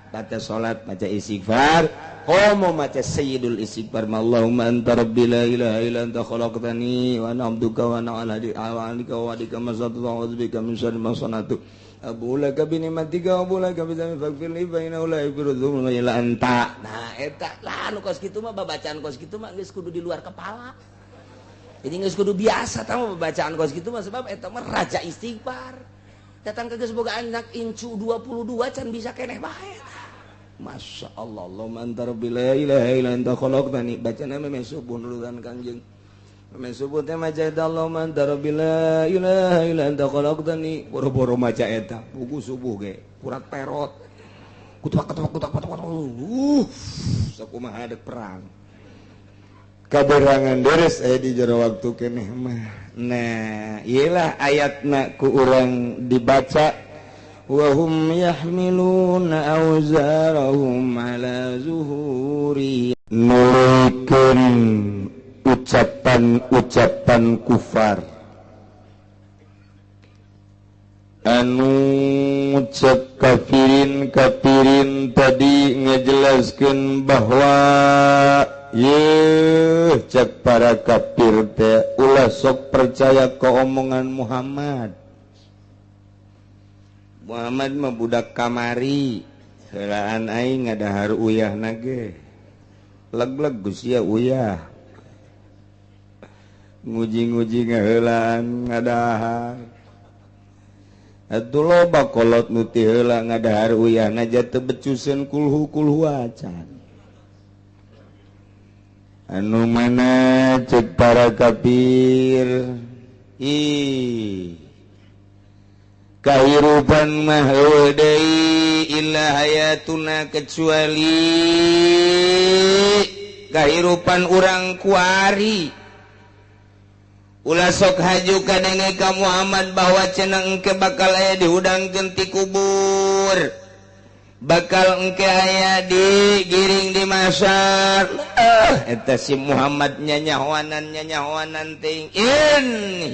Baca salat, baca istighfar, komo maca sayyidul istighfar, Allahumma anta rabbi la ilaha illa anta khalaqtani wa ana abduka wa ana ala ahdika wa wa'dika mastata'tu a'udzu bika min syarri ma sana'tu abu laka bi ni'matika wa abu laka bi dzambi faghfir li fa innahu la yaghfiru dzunuba illa anta. Nah, eta lah anu kos kitu mah, babacaan kos kitu mah geus kudu di luar kepala. Jadi geus kudu biasa tah babacaan kos kitu mah, sebab eta mah raja istighfar. Datang ke geus boga anak incu 22 can bisa keneh bae. Masya Allah, Allahumma anta rabbi la ilaha illa anta khalaqtani. Bacana memeh subuh nulutan Kangjeng. Memeh subuh teh maca eta, Allahumma anta rabbi la ilaha illa anta khalaqtani. Boro-boro maca eta, buku subuh ge kurat perot. Kutak kutak kutak kutak. Sakumaha dek perang. Kaberangan deres aya di jero waktu keneh mah. Nah, iyalah ayatna ku urang dibaca, wahum yahmiluna awzarahum ala zuhuri, nurikeun ucapan-ucapan kufar anu cek kafirin kafirin tadi ngejelaskeun bahwa ye cek para kafir teh ulah sok percaya ke omongan Muhammad. Muhammad mah budak kamari, heulaan aing ngadahar uyah nage leg-leg gusia uyah nguji-nguji ngaheulaan ngadahar atuh loba kolot nu ti heula ngadahar uyah na teu becuseun kulhu kulhu acan. Anu mana cek para kafir, ih, kahirupan mah eueuh deui illa hayatuna kecuali kahirupan urang kuari. Ulah sok haju kadenge ka Muhammad bahwa cenah engke bakal aya dihudangkeun ti kubur, bakal engke aya digiring di mahsyar. Eta si Muhammad nyanyahoanan nyanyahoanan teuing, in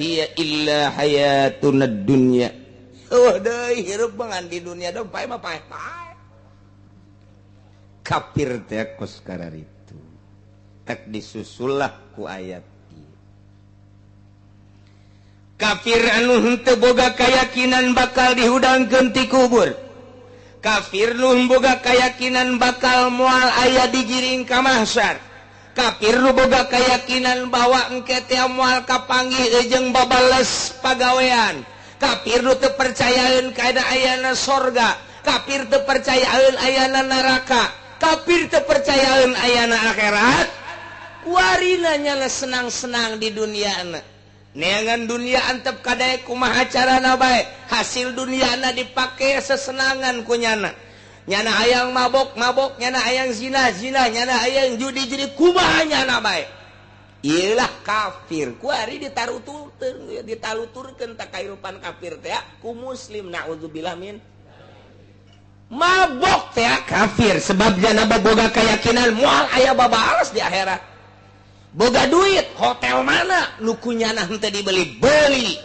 hiya illa hayatuna dunya. Eueuh deui hirup bangan di dunia dong, pae mah pae pae. Kafir teh kos kararitu. Tak disusullah ku ayat ieu. Kafir anu henteu boga keyakinan bakal dihudangkeun ti kubur. Kafir nu boga keyakinan bakal moal aya digiring ka mahsyar. Kafir nu boga keyakinan bahwa engke teh moal kapanggih jeung babales pagawean. Kafir nu teu percayaeun kana ayana sorga, kafir teu percayaeun ayana neraka, kafir teu percayaeun ayana akhirat. Warina nyana senang-senang di dunia. Neangan dunia antep kadaek kumaha carana bae, hasil duniana dipake sesenangan ku nyana. Nyana hayang mabok-mabok, nyana hayang zina-zina, nyana hayang judi-judi, kumaha nyana bae. Iyalah kafir. Ku hari ditaruturkeun, ditaluturkeun tak kahirupan kafir teh ku muslim, naudzubillah min. Mabok teh kafir sebab nyana boga keyakinan moal aya babales di akhirat. Boga duit, hotel mana nu ku nyana henteu dibeli, beli.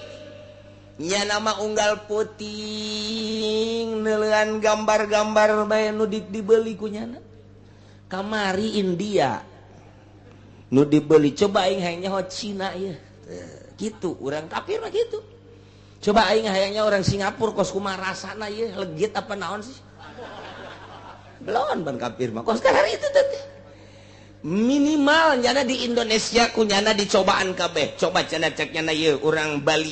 Nyana mah unggal puting neuleuan gambar-gambar bae nu dibeli ku nyana. Kamari India nu dibeli, coba aing hayang nyaho Cina ieu. Gitu, urang kafir mah gitu. Coba aing hayangnya orang Singapura kos kumaha rasana ieu, legit apa naon sih? Belon ban kafir mah kos karena itu teh. Minimal nyana di Indonesia ku nyana dicobaan kabeh. Coba cenah cek nyana ieu urang Bali.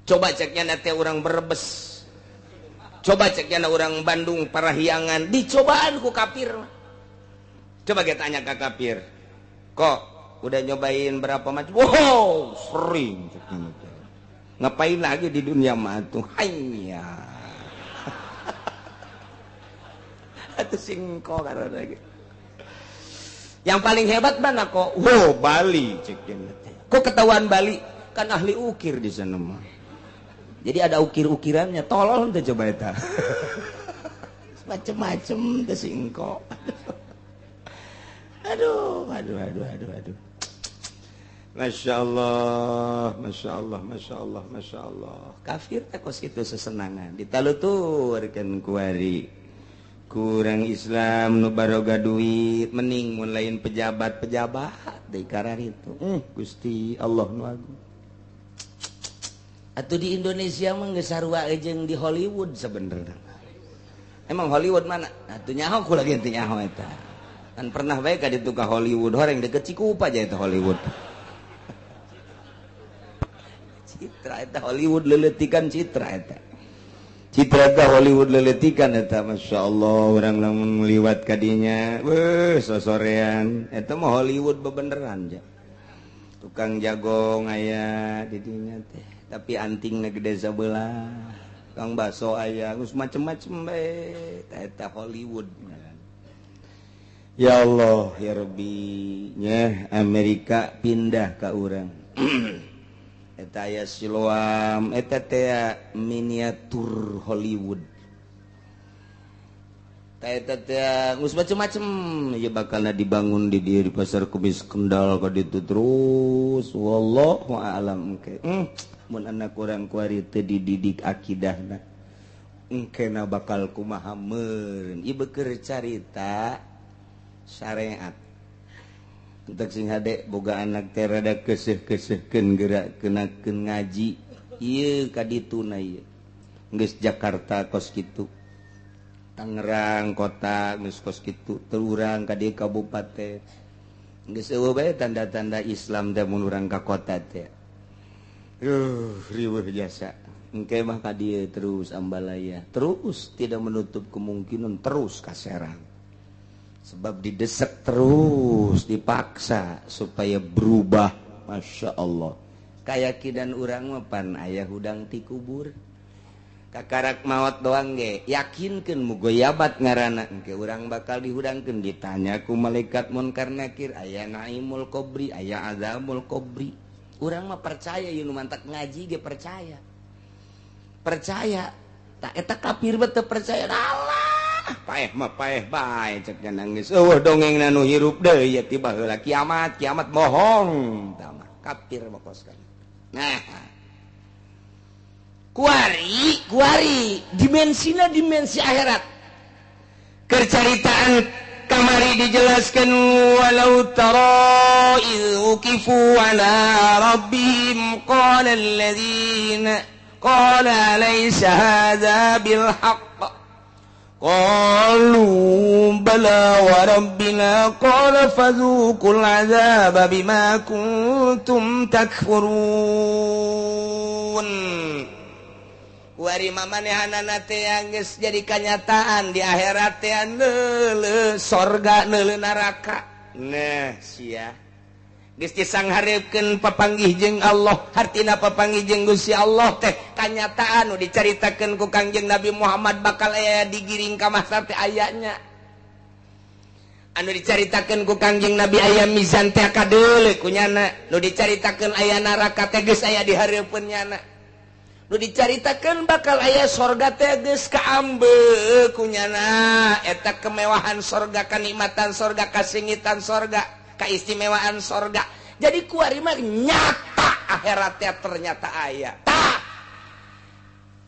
Coba cek nyana teh urang Brebes. Coba cek nyana urang Bandung Parahyangan, dicobaan ku kafir. Coba kita tanya ke kafir, kok udah nyobain berapa macam? Wow, sering. Ngapain lagi di dunia mah tuh? Hanya. Atau singko karena lagi. Yang paling hebat mana kok? Wow, Bali. Kok ketahuan Bali? Kan ahli ukir di sana mah. Jadi ada ukir-ukirannya. Tolol tuh coba eta. Macem-macem teh singko. Aduh, aduh, aduh, aduh, aduh. Masya Allah, Masya Allah, Masya Allah, Masya Allah. Kafir teh kos kitu sesenangan. Ditaluturkeun kuari. Kurang Islam nu baroga duit mending mun lain pejabat-pejabat deui kararitu. Gusti Allah nu agung. Atuh di Indonesia mah geus sarua jeung di Hollywood sebenarnya. Emang Hollywood mana? Atuh nyaho ku lagi teu nyaho eta. Kan pernah bae ka ditu ka Hollywood horeng deket Cikupa aja eta Hollywood. Citra eta Hollywood leletikan citra eta. Citra eta Hollywood leletikan eta Masya Allah orang lamun liwat kadinya weh sosorean eta mah Hollywood bebeneran ja. Tukang jagong aya di dinya teh tapi antingna gede sabelah. Tukang bakso aya geus macem-macem bae eta Hollywood. Ya Allah ya Rabbi nya Amerika pindah ka urang. Eta aya Siloam eta teh miniatur Hollywood. Eta teh geus macem-macem ieu bakalna dibangun di dieu di Pasar Kemis Kendal ka ditu terus wallahu a'lam engke. Mun anak urang kuari teu dididik akidahna engkena bakal kumaha meureun. Ieu beukeur carita syariat. Entek sing hade boga anak teh rada keuseuh-keuseuhkeun geura kenakeun ngaji ieu ka dituna ieu geus Jakarta kos kitu Tangerang kota geus kos kitu teu urang ka dieu kabupaten geus eueuh bae tanda-tanda Islam teh mun urang ka kota teh riweuh jasa engke mah ka dieu terus ambalaya terus tidak menutup kemungkinan terus ka Serang. Sebab didesek terus, dipaksa supaya berubah. Masya Allah. Kayakinan urang mah pan aya hudang ti kubur. Kakarak maot doang ge, yakinkeun mugoyabat ngaranna engke urang bakal dihudangkeun ditanya ku malaikat munkar nakir aya naimul qabri, aya azabul qabri. Urang mah percaya ieu nu mantak ngaji ge percaya. Percaya. Tak eta kafir mah teu percaya. Allah paeh mah paeh bae cek nangis. Eueuh dongengna nu hirup deui ya tiba heula kiamat, kiamat bohong tah mah kafir mah koskan. Nah, kuari, kuari dimensina dimensi akhirat. Kercaritaan kamari dijelaskan walau tara idz uqifu ala rabbihim qala alladzina qala laisa hadza bil haqq qalu bala wa rabbina qala fadhuqul azaba bima kuntum takfurun. Wari mamanehanana teh geus jadi kanyataan di akhirat teh neuleuh sorga neuleuh neraka. Nah sia geus disanghareukeun papanggih jeung Allah, hartina papanggih jeung Gusti Allah teh kanyataan nu dicaritakeun ku Kangjeng Nabi Muhammad bakal aya digiring ka mahsyar teh ayanya. Anu dicaritakeun ku Kangjeng Nabi aya mizan teh kadeuleu ku nyana, nu dicaritakeun aya neraka teh geus aya di hareupeun nyana. Nu dicaritakeun bakal aya sorga teh geus kaambe ku nyana, eta kemewahan sorga, kenikmatan sorga, kasingitan sorga, keistimewaan sorga. Jadi kuari mah nyata akhiratnya ternyata aya. Tah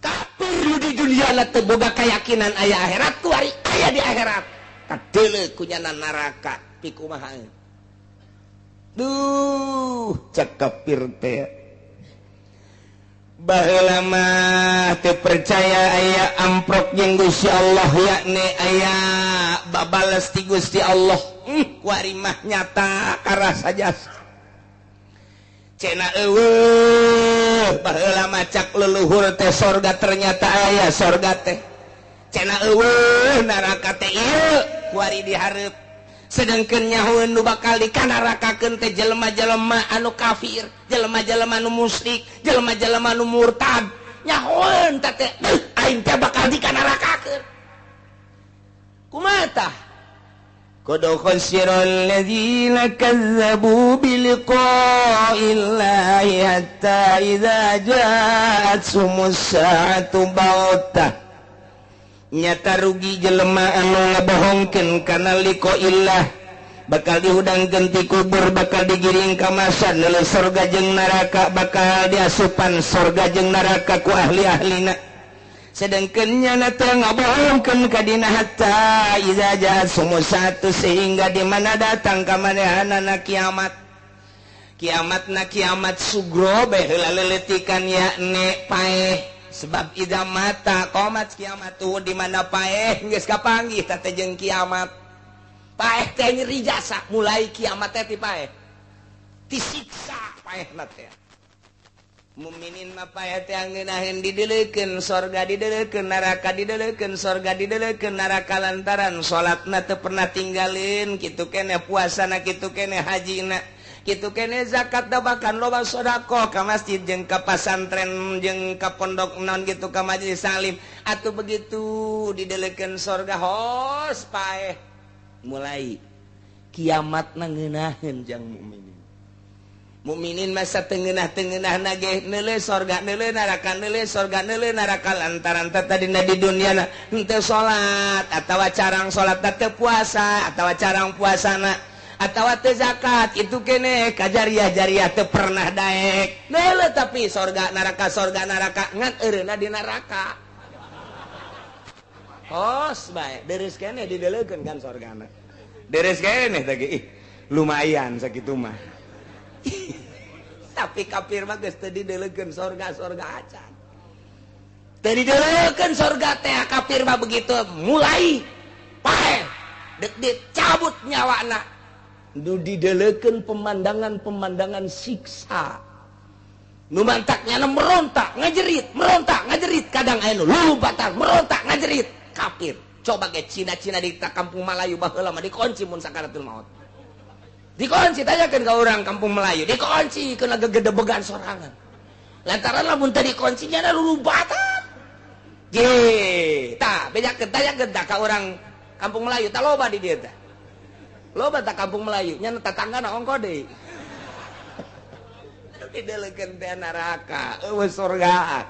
kafir di dunia teu boga keyakinan aya akhirat, kuari aya di akhirat. Kadeuleu ku nyana neraka pikumaha. Duh, cek kafir teh. Baheula mah teu percaya aya amprok jeung Gusti Allah yakni aya babales ti Gusti Allah. Kuari mah nyata karasa jasa. Cenah eueuh baheula mah cak leluhur teh sorga ternyata aya sorga teh. Cenah eueuh neraka teh ieu kuari dihareup. Sedangkan nyahoeun nu bakal dikanarakakeun teh jelema-jelema anu kafir, jelema-jelema anu musyrik, jelema-jelema anu murtad. Nyahoeun teh teh aing teh bakal dikanarakakeun. Kumaha tah? Qad khasira alladzina kazzabu biliqa'illahi hatta idza ja'athumus sa'atu baghtah. Nyata rugi jelema anu ngabohongkeun kana liqa'illah, bakal dihudangkeun ti kubur, bakal digiring ka mahsyar, neuleuh sorga jeung neraka, bakal diasupan sorga jeung neraka ku ahli-ahlina. Sedangkan nyana teh ngabohongkeun ka dina hatta iza jaat sumusatu sehingga di mana datang ka manehanana kiamat. Kiamatna kiamat sugro bae heula leletikan yakni paeh sebab idza mata qomat kiamatu di mana paeh geus kapanggih tah teh jeung kiamat. Paeh teh nyeri jasa mulai kiamat teh ti paeh. Disiksa paehna teh. Muminin mah paeh teh ngeunaheun dideulekeun sorga dideulekeun neraka dideulekeun sorga dideulekeun neraka lantaran salatna teu pernah tinggalin kitu keneh puasana kitu keneh hajina kitu keneh zakat da bahkan loba sedekah ka masjid jeung ka pasantren jeung ka pondok non kitu ka majelis salim atuh begitu dideulekeun sorga hos paeh mulai kiamatna ngeunaheun jang mukminin. Mukminin masa tengenah-tengenah nage neuleuh sorga neuleuh neraka neuleuh sorga neuleuh neraka lantaran teh tadina di dunia na henteu salat atawa carang salat teh puasa atawa carang puasana atawa teu zakat itu keneh ka jariah-jariah teu pernah daek neuleuh tapi sorga neraka ngan eureunna di neraka hos bae deres keneh dideulekeun kan sorgana deres keneh teh ih lumayan sakitu mah. Tapi kafir mah geus teu dideulekeun sorga-sorga acan. Teu dideulekeun sorga teh kafir mah begitu mulai paeh dek dicabut nyawana. Nu dideulekeun pemandangan-pemandangan siksa. Nu mantaknya merontak, ngajerit, merontak, ngajerit, kadang aya nu lulumpatan, merontak, ngajerit, kafir. Coba ge Cina-Cina di kampung Melayu baheula mah dikunci mun sakaratul maut. Dikunci tanyakan ke orang kampung Melayu, dikunci kena gegedebegan sorangan. Lantaran lamun tadi kuncinya ada lulumpatan. Ye, tah bejakeun tanyakeun tah ka orang kampung Melayu, tah loba di dieu tah. Loba tah kampung Melayu, nya tatanggana ongko deui. Dideulekeun teh neraka, eueuh sorga.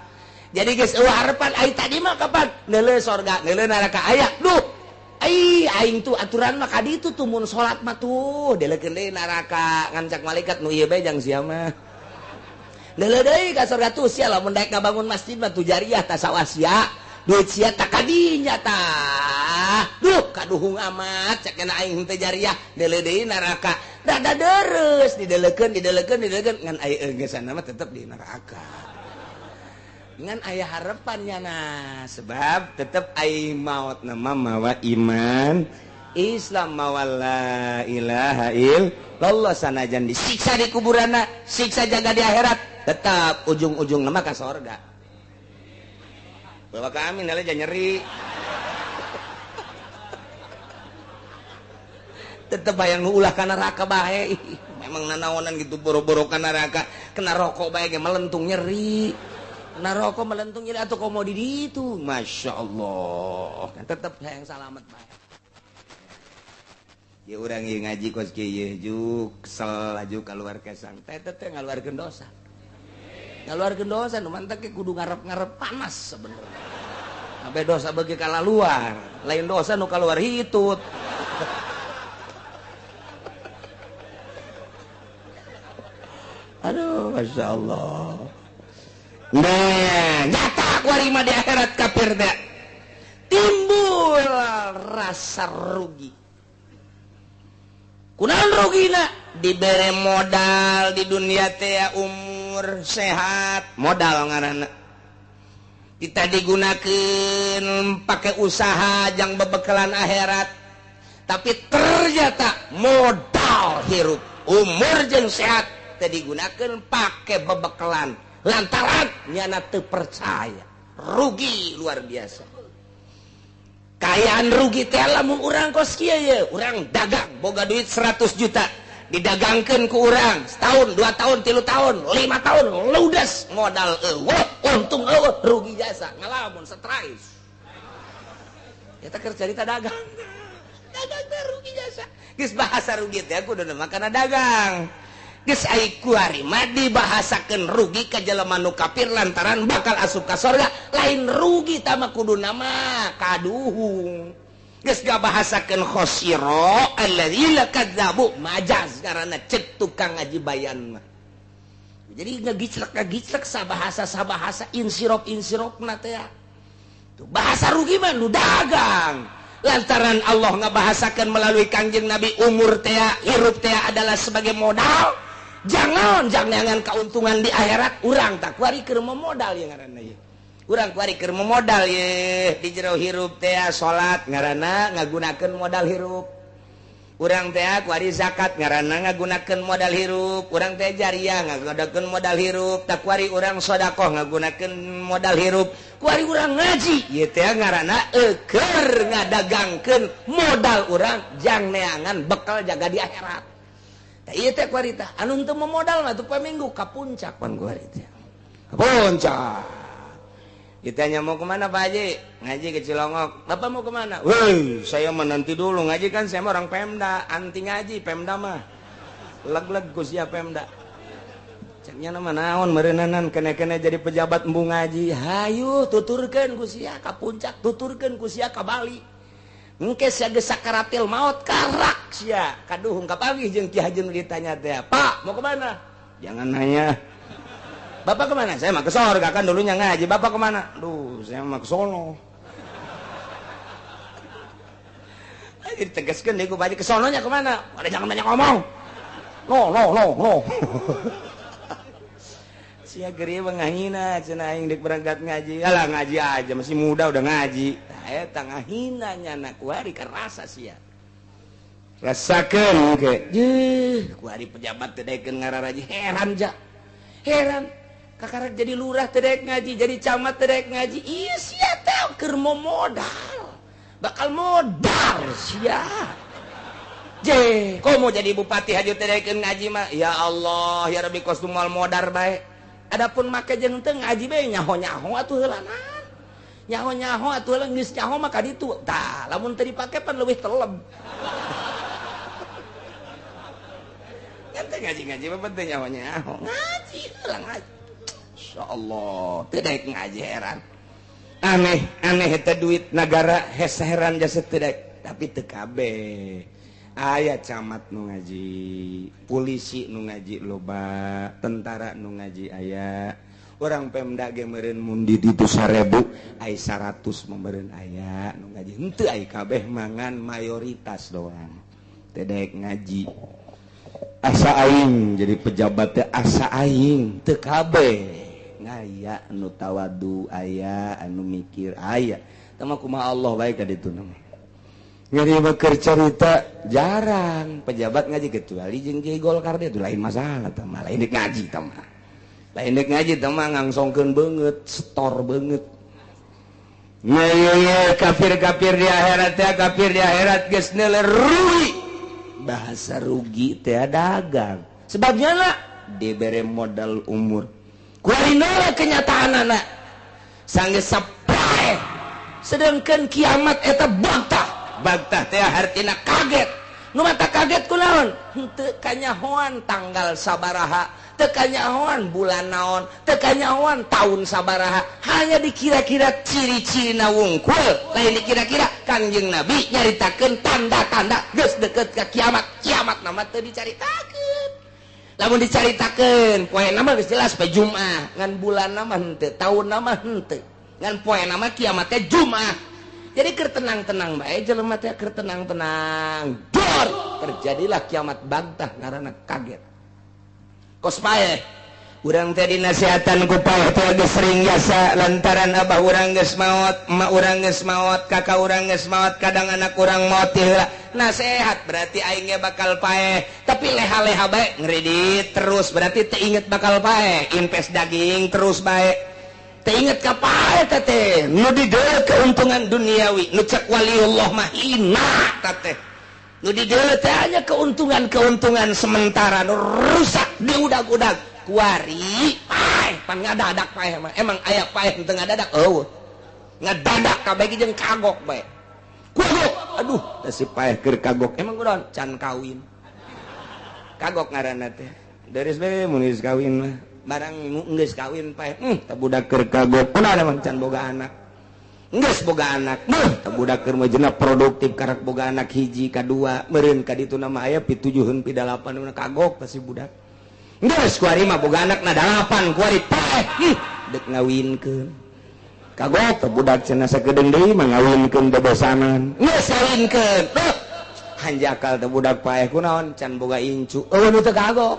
Jadi geus eueuh harepan ai tadi mah kapan? Neuleuh sorga, neuleuh neraka aya. Duh. Ai aing tuh aturan mah ka ditu tuh mun salat mah tuh deulekeun deui neraka ngan cak malaikat nu ieu bae jang sia mah. Neuleuh deui ka sorga tuh sia lamun daek ngabangun masjid mah tuh jariah tah sawah sia, duit sia tah kadinya tah. Duh kaduhung amat cak kana aing teh jariah neuleuh deui neraka. Rada deres dideulekeun dideulekeun dideulekeun ngan ai geusana mah tetep di neraka. Ngan aya harapannya nah sebab tetep ai maut nama mawa iman Islam mawa la ilaha illallah sanajan disiksa di kuburanna siksa jaga di akhirat tetap ujung-ujung nama ka sorga. Bawa kami nale jangan nyeri. Tetep bayang nu ulah ka neraka bae. Memang nanaonan gitu boro-boro ka neraka kena rokok bae ge melentung nyeri. Naroko melentung nyeri atau komo di ditu. Masya Allah kan tetep hayang salamet bae. Ya urang ieu ngaji kos kieu juk kesel aju kaluar kesang teh teh ngaluarkeun dosa. Ngaluarkeun dosa nu mantak ge kudu ngarep-ngarep panas sebenarnya. Sampai dosa bagi kalaluar, lain dosa nu kaluar hitut. Aduh, Masya Allah. Nah, nyata kuari mah di akhirat kafir teh. Timbul rasa rugi. Kunaon rugina? Dibere modal di dunia teh umur sehat, modal ngaranna. Kita digunakeun pake usaha jang bebekalan akhirat. Tapi ternyata modal hirup, umur jeung sehat teh digunakeun pake bebekalan. Lantaran nyana teu percaya, rugi luar biasa. Kayaan rugi teh lamun urang kos kieu ye, urang dagang boga duit 100 juta, didagangkeun ku urang setahun, 2 tahun, 3 tahun, 5 tahun, ludes modal eueuh, untung eueuh, rugi jasa, ngalamun stres. Eta keur carita dagang. Dagang teh rugi jasa. Geus bahasa rugi teh kudu makana dagang. Geus ai kuari mah dibahasakeun rugi ka jelema nu kafir lantaran bakal asup ka sorga, lain rugi tah mah kuduna mah kaduhung. Geus gabahasakeun khosiro alladzina kadzabu majaz karena cek tukang ngaji bayan mah. Jadi ngagiclek-ngagiclek sabahasa-sabahasa insirop-insirop na teh. Tuh, bahasa rugi mah nu dagang. Lantaran Allah ngabahasakan melalui Kangjeng Nabi umur teh hirup teh adalah sebagai modal. Jangan jangan keuntungan di akhirat urang tak kuari keur modal ye ngaranna ye. Urang kuari keur modal ye di jero hirup teh salat ngaranna ngagunakeun modal hirup. Urang teh kuari zakat ngaranna ngagunakeun modal hirup, urang teh jariah ngagunakeun modal hirup, tak kuari urang sedekah ngagunakeun modal hirup, kuari urang ngaji ieu teh ngaranna keur ngadagangkeun modal urang jang neangan bekal jaga di akhirat. Tah ieu teh kuari tah anu teu modal mah teu poe minggu ka puncak pan kuari teh. Ka puncak. Ditanya mau kemana Pak Haji? Ngaji ke Cilongok. Bapak mau kemana? Woi, saya menanti dulu ngaji kan saya orang Pemda, anti ngaji Pemda mah. Leg-leg ku sia Pemda. Ceknya nama naon meureuneunan kene-kene jadi pejabat embung ngaji. Hayu tuturkeun ku sia ka puncak, tuturkeun ku sia ka Bali. Engke sia geus sakaratil maot karak sia. Kaduhung kapanggih jeung Ki Haji nu ditanya teh, "Pak, mau kemana?" Jangan nanya. Bapak kemana? Saya mah ke sorga kan dulunya ngaji. Bapak kemana? Duh, saya mah ke sono. Ditegaskan deh, Pak Haji ke sononya kemana? Ada jangan banyak ngomong. No, no, no, no. Sia geri ngahina cenah aing dek berangkat ngaji. Alah ngaji aja masih muda udah ngaji. Tah eta ngahina nyana kuari kerasa sia. Rasakeun ke. Jeuh, kuari pejabat teh daekeun ngararaji heran ja. Heran. Kakarak jadi lurah teu daek ngaji, jadi camat teu daek ngaji. Iya sia teh keur modal. Bakal modal sia. Je, komo jadi bupati haju teu daekeun ngaji mah. Ya Allah, ya Rabbi kos moal modar bae. Adapun make jeung teu ngaji bae nyaho-nyaho atuh heulanan. Nyaho-nyaho atuh heula geus nyaho mah ka ditu. Tah, lamun teu dipake pan leuwih teleb. Kan teu ngaji-ngaji mah penting nyaho-nyaho. Ngaji heula ngaji. Insyaallah teu daek ngaji heran. Aneh, aneh eta duit nagara hese heran jasa teu daek, tapi teu kabeh. Aya camat nu ngaji, polisi nu ngaji loba, tentara nu ngaji aya. Orang Pemda ge meureun mun di ditu 1000, ai 100 meureun aya nu ngaji. Henteu ai kabeh mangan mayoritas doang. Teu daek ngaji. Asa aing jadi pejabat teh asa aing teu kabeh. Ngaya anu tawadu aya anu mikir aya tah mah kumaha Allah bae ka ditu mah. Ngeri beker cerita jarang pejabat ngaji kecuali jeung Kiai Golkar dia itu lain masalah tah mah lain dek ngaji tah mah. Lain dek ngaji tah mah ngangsongkeun beungeut setor beungeut. Ye kafir-kafir di akhirat teh kafir di akhirat geus neuleun rugi. Bahasa rugi teh dagang. Sebabnya lah dibere modal umur. Kuarina kenyataan anak sanggeus sapae sedangkan kiamat eta bagtah bagtah teh hartina kaget nu mata kaget kunaon henteu kanyahoan tanggal sabaraha teu kanyahoan bulan naon teu kanyahoan taun sabaraha hanya dikira-kira ciri-cirina wungkul lain dikira-kira Kangjeng Nabi nyaritakeun tanda-tanda geus deukeut ka kiamat kiamat nama teu dicaritakeun. Lamun dicaritakeun poe nama geus jelas poe Jumat ngan bulan nama henteu taun nama henteu ngan poe nama kiamat teh Jumat. Jadi keur tenang-tenang bae jelema teh keur tenang-tenang dor terjadilah kiamat bantah ngaranna kaget. Kos paeh urang teh dinasehatan ku paeh teh geus sering jasa lantaran abah urang geus maot, emak urang geus maot, kakak urang geus maot, kadang anak urang maot teh heula. Nasehat berarti aingnya bakal paeh, tapi leha-leha bae ngredit terus berarti teu inget bakal paeh, invest daging terus bae. Teu inget ka paeh teh teh, nu dideuleu keuntungan duniawi, nu cek waliullah mah hina teh. Nu dideuleu teh hanya keuntungan-keuntungan sementara nu rusak diudag-udag. Kuari paeh pan ngadadak paeh mah emang aya paeh teu ngadadak eueuh ngadadak kabeh jeung kagok bae. Kagok aduh teh si paeh keur kagok emang kunaon can kawin. Kagok ngaranna teh deres bae mun geus kawin mah barang geus kawin paeh teh budak keur kagok kunaon emang can boga anak. Geus boga anak meuh teh budak keur mah jenah produktif karak boga anak hiji kadua meureun ka ditu nama aya pi 7 pi 8 kagok teh si budak. Geus kuari mah boga anak na 8 kuari paeh dek ngawinkeun. Kagok teh budak cenah sakedeung deui mah ngawinkeun bebesanan. Geus kawinkeun. Hanjakal teh budak paeh kunaon can boga incu. Eueuh nu teu kagok.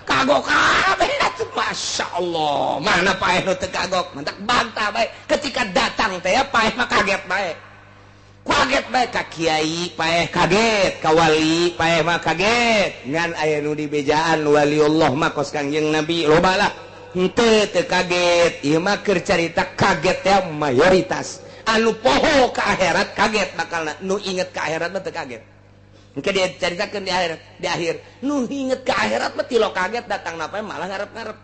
Kagok kabeh atuh Masya Allah. Mana paeh nu teu kagok? Mantak bantah bae. Ketika datang teh paeh mah kaget bae. Kaget bae ka kiai paeh kaget, ka wali paeh mah kaget. Ngan aya nu dibejaan waliullah mah kos Kangjeng Nabi loba lah. Henteu teu kaget. Ieu mah keur carita kaget teh mayoritas. Anu poho ka akhirat kaget bakalna, nu inget ka akhirat mah teu kaget. Engke dia caritakeun di akhirat, di akhir nu inget ka akhirat mah tilo kaget datang napa malah ngarep-ngarep.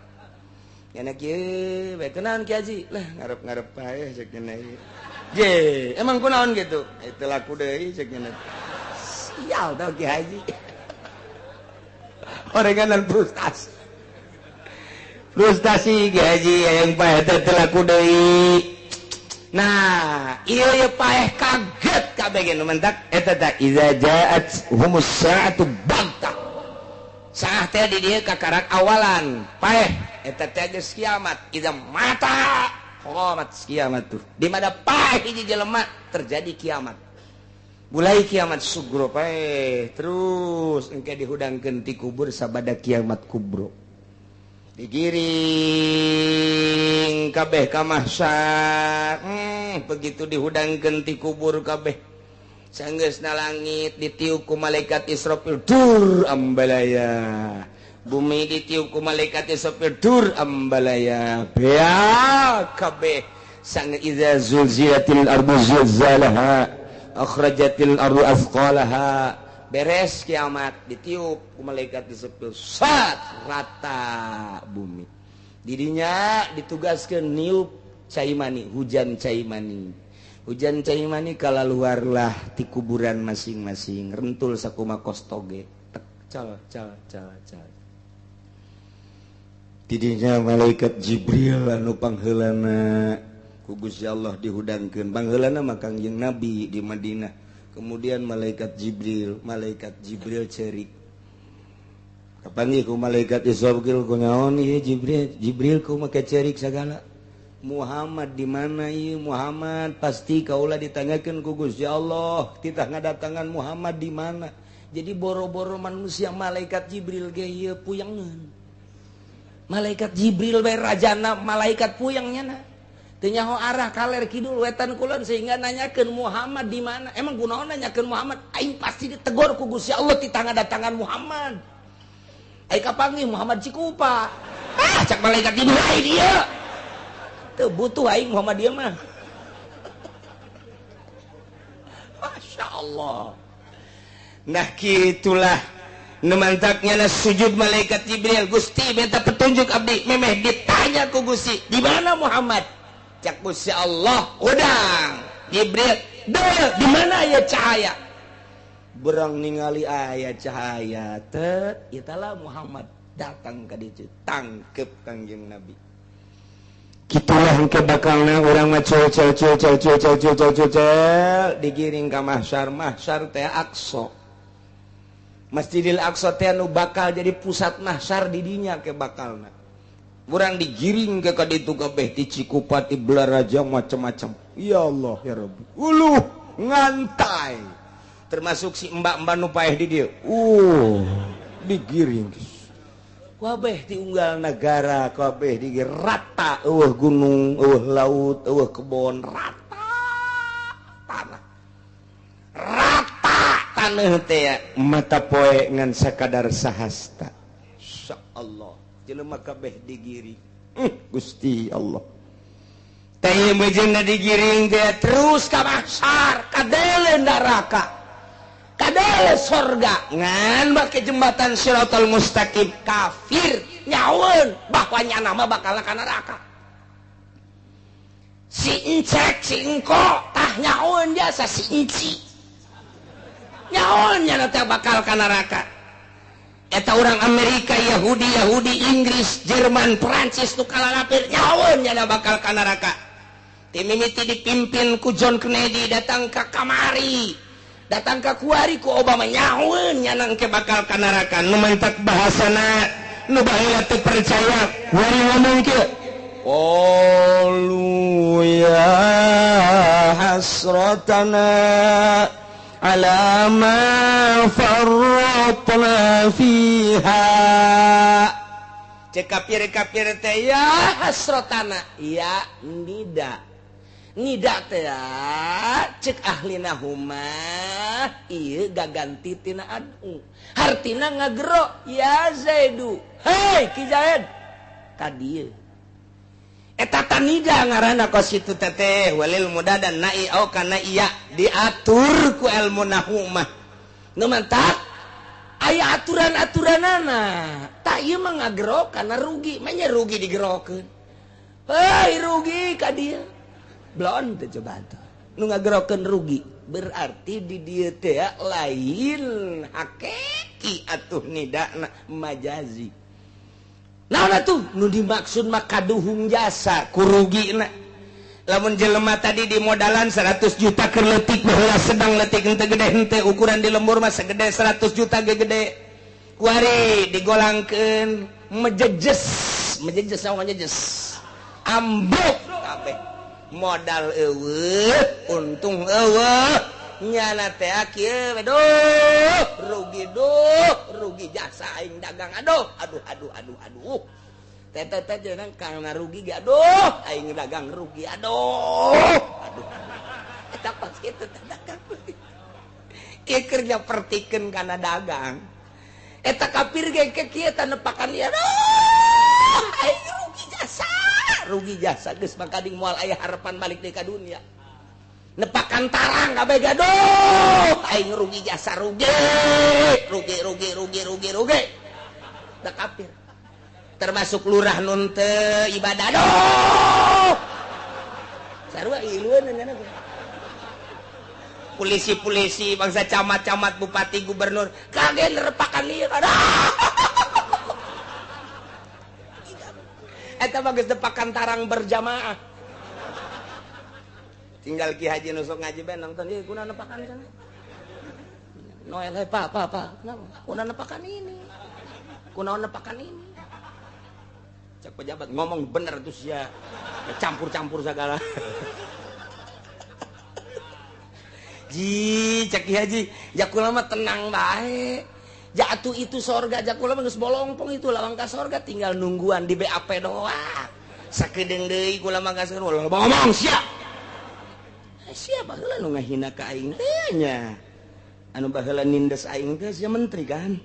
Nya kieu bae kunaon Ki Haji? Lah ngarep-ngarep paeh cek nya ieu. Je, emang kunaon gitu? Itu laku deui cek nya. Sial tau Ki Haji. Orenganan frustasi. Frustasi Ki Haji yang paeh teh teu laku deui. Nah, ieu ye paeh kaget kabeh ge nu mentak eta teh iza ja'at humus sa'atu baghtah. Saah teh di dieu kakarak awalan paeh eta teh geus kiamat iza mata qomat kiamat tuh. Di mana paeh hiji jelema terjadi kiamat. Mulai kiamat sugro paeh terus engke dihudangkeun ti kubur sabada kiamat kubro. Digiring kabeh ka mahsyar, begitu dihudangkeun ti kubur kabeh sanggeusna langit ditiup ku malaikat Israfil dur ambalaya, bumi ditiup ku malaikat Israfil dur ambalaya, bea kabeh sang iza zulzilatil ardu zilzalaha akhrajatil ardu athqalaha, beres kiamat ditiup ku malaikat Israfil sat rata bumi. Dirinya ditugaskan niup cai mani, hujan cai mani. Hujan cai mani kalaluarlah ti kuburan masing-masing, rentul sakuma kostoge. Tek cal cal cal cal. Didinya malaikat Jibril anu pangheulana ku Gusti Allah dihudangkeun. Pangheulana mah Kangjeng Nabi di Madinah. Kemudian malaikat Jibril cerik. Kapanggih ku malaikat Israfil ku naon ieu Jibril? Jibril ku make cerik sagala. Muhammad di mana ieu Muhammad? Pasti kaula ditanyakeun ku Gusti Allah, titah ngadatangan Muhammad di mana? Jadi boro-boro manusia malaikat Jibril ge ieu puyangeun. Malaikat Jibril bae rajana malaikat puyang nyana. Teu nyaho arah kaler kidul wetan kulon sehingga nanyakeun Muhammad di mana? Emang kunaon nanyakeun Muhammad? Aing pasti ditegor ku Gusti Allah titah ngadatangan Muhammad. Aing kapanggih Muhammad Cikupa. Ah, cak malaikat Jibril aing ieu. Teu butuh aing Muhammad ieu mah. Masya Allah. Nah kitulah nemantaknya na sujud malaikat Jibril. Gusti minta petunjuk abdi. Memeh ditanya ku Gusti, di mana Muhammad? Cak Gusti Allah, udang Jibril, di mana ya cahaya? Berang ningali aya cahaya, tet, italah Muhammad datang ka ditu, tangkep Kangjeng Nabi. Kitulah engke bakalna urang mah cul cul cul cul cul cul cul cul cul digiring ka mahsyar, mahsyar teh Aqsa. Masjidil Aqsa teh nu bakal jadi pusat mahsyar di dinya ke bakalna. Urang digiring ke kaditu kabeh ti Cikupa ti Belaraja macam-macam. Ya Allah ya Rabbi. Uluh ngantai. Termasuk si mbak-mbak nu paeh di dieu. Digiring. Kabeh ti unggal negara kabeh digiring rata eueuh gunung, eueuh laut, eueuh kebon, rata tanah. Rata tanah teh mata poe ngan sakadar sahasta. Insyaallah jelema kabeh digiring. Gusti Allah. Teh mejeuna digiring teh terus ka mahsyar, kadele neraka. Kadele sorga ngan make jembatan Shiratal Mustaqim kafir nyaweun bahwa nyana mah bakal ka neraka. Si encek si engko tah nyaweun jasa si enci. Nyaweun nyana teh bakal ka neraka. Eta orang Amerika, Yahudi, Yahudi, Inggris, Jerman, Perancis nu kalalapir nyaweun nyana bakal ka neraka. Ti mimiti dipimpin ku John Kennedy datang ka kamari. Datang ka kuari ku Obama nyaweun nyana engke bakal ka neraka. Nu mantak bahasana nu baheula teu percaya kuari ngomong kieu. Qalu ya hasratana ala ma farratna fiha. Cek kafir-kafir teh ya hasratana ya nida. Nida teh cek ahlina huma ieu gaganti tina adu. Hartina ngagero ya Zaidu. Hei Ki Zaid ka dieu. Eta tanida ngaranna kos kitu teteh walil mudadan nai au kana iya diatur ku ilmu nahwu mah. Nu mantak aya aturan-aturanana. Tah ieu mah ngagero kana rugi, mah nya rugi digerokeun. Hei rugi ka dieu. Blon teh coba tuh. Nu ngagerokeun rugi berarti di dieu teh lain hakiki atuh nidana majazi. Naon atuh nu dimaksud mah kaduhung jasa kurugina. Lamun jelema tadi di modalan 100 juta keur leutik baheula sedang leutik henteu gede henteu ukuran di lembur mah segede 100 juta ge gede. Kuari digolangkeun mejejes, mejejes naon mejejes. Ambruk kabeh. Modal eueuh, untung eueuh. Nyana teh kieu we duh, rugi duh, rugi jasa aing dagang aduh, aduh aduh aduh aduh. Teh teh teh jeung kana rugi ge aduh, aing dagang rugi aduh, aduh. Eta pas kitu teh dagang. Kieu keur nyapertikeun kana dagang. Eta kafir ge kieu teh nepakan ieu aduh, aing rugi jasa. Rugi jasa geus mangkading moal aya harapan balik deui ka dunia. Nepakan tarang kabeh gaduh aing rugi jasa rugi rugi rugi rugi rugi rugi da kafir termasuk lurah nun teu ibadah aduh sarua ilueun nya polisi-polisi bangsa camat-camat bupati gubernur kaget nerepakan ieu aduh eta mah geus nepakan tarang berjamaah. Tinggal Ki Haji nusuk ngaji ben nonton ieu kuna nepakan sana. Noel he Pak, Pak, Pak. Kenapa? Kuna nepakan ini. Kuna nepakan ini. Cek pejabat ngomong bener terus ya. Campur-campur segala. Ji, cek Ki Haji, jakula mah tenang bae. Jatuh itu sorga, jakula mah geus bolongpong itu lawang ka sorga tinggal nungguan di BAP doang. Sakedeung deui kula mah geus ngomong sia. Siapa baheula nu ngahina ka aing teh nya? Anu baheula nindes aing teh sia menteri kan?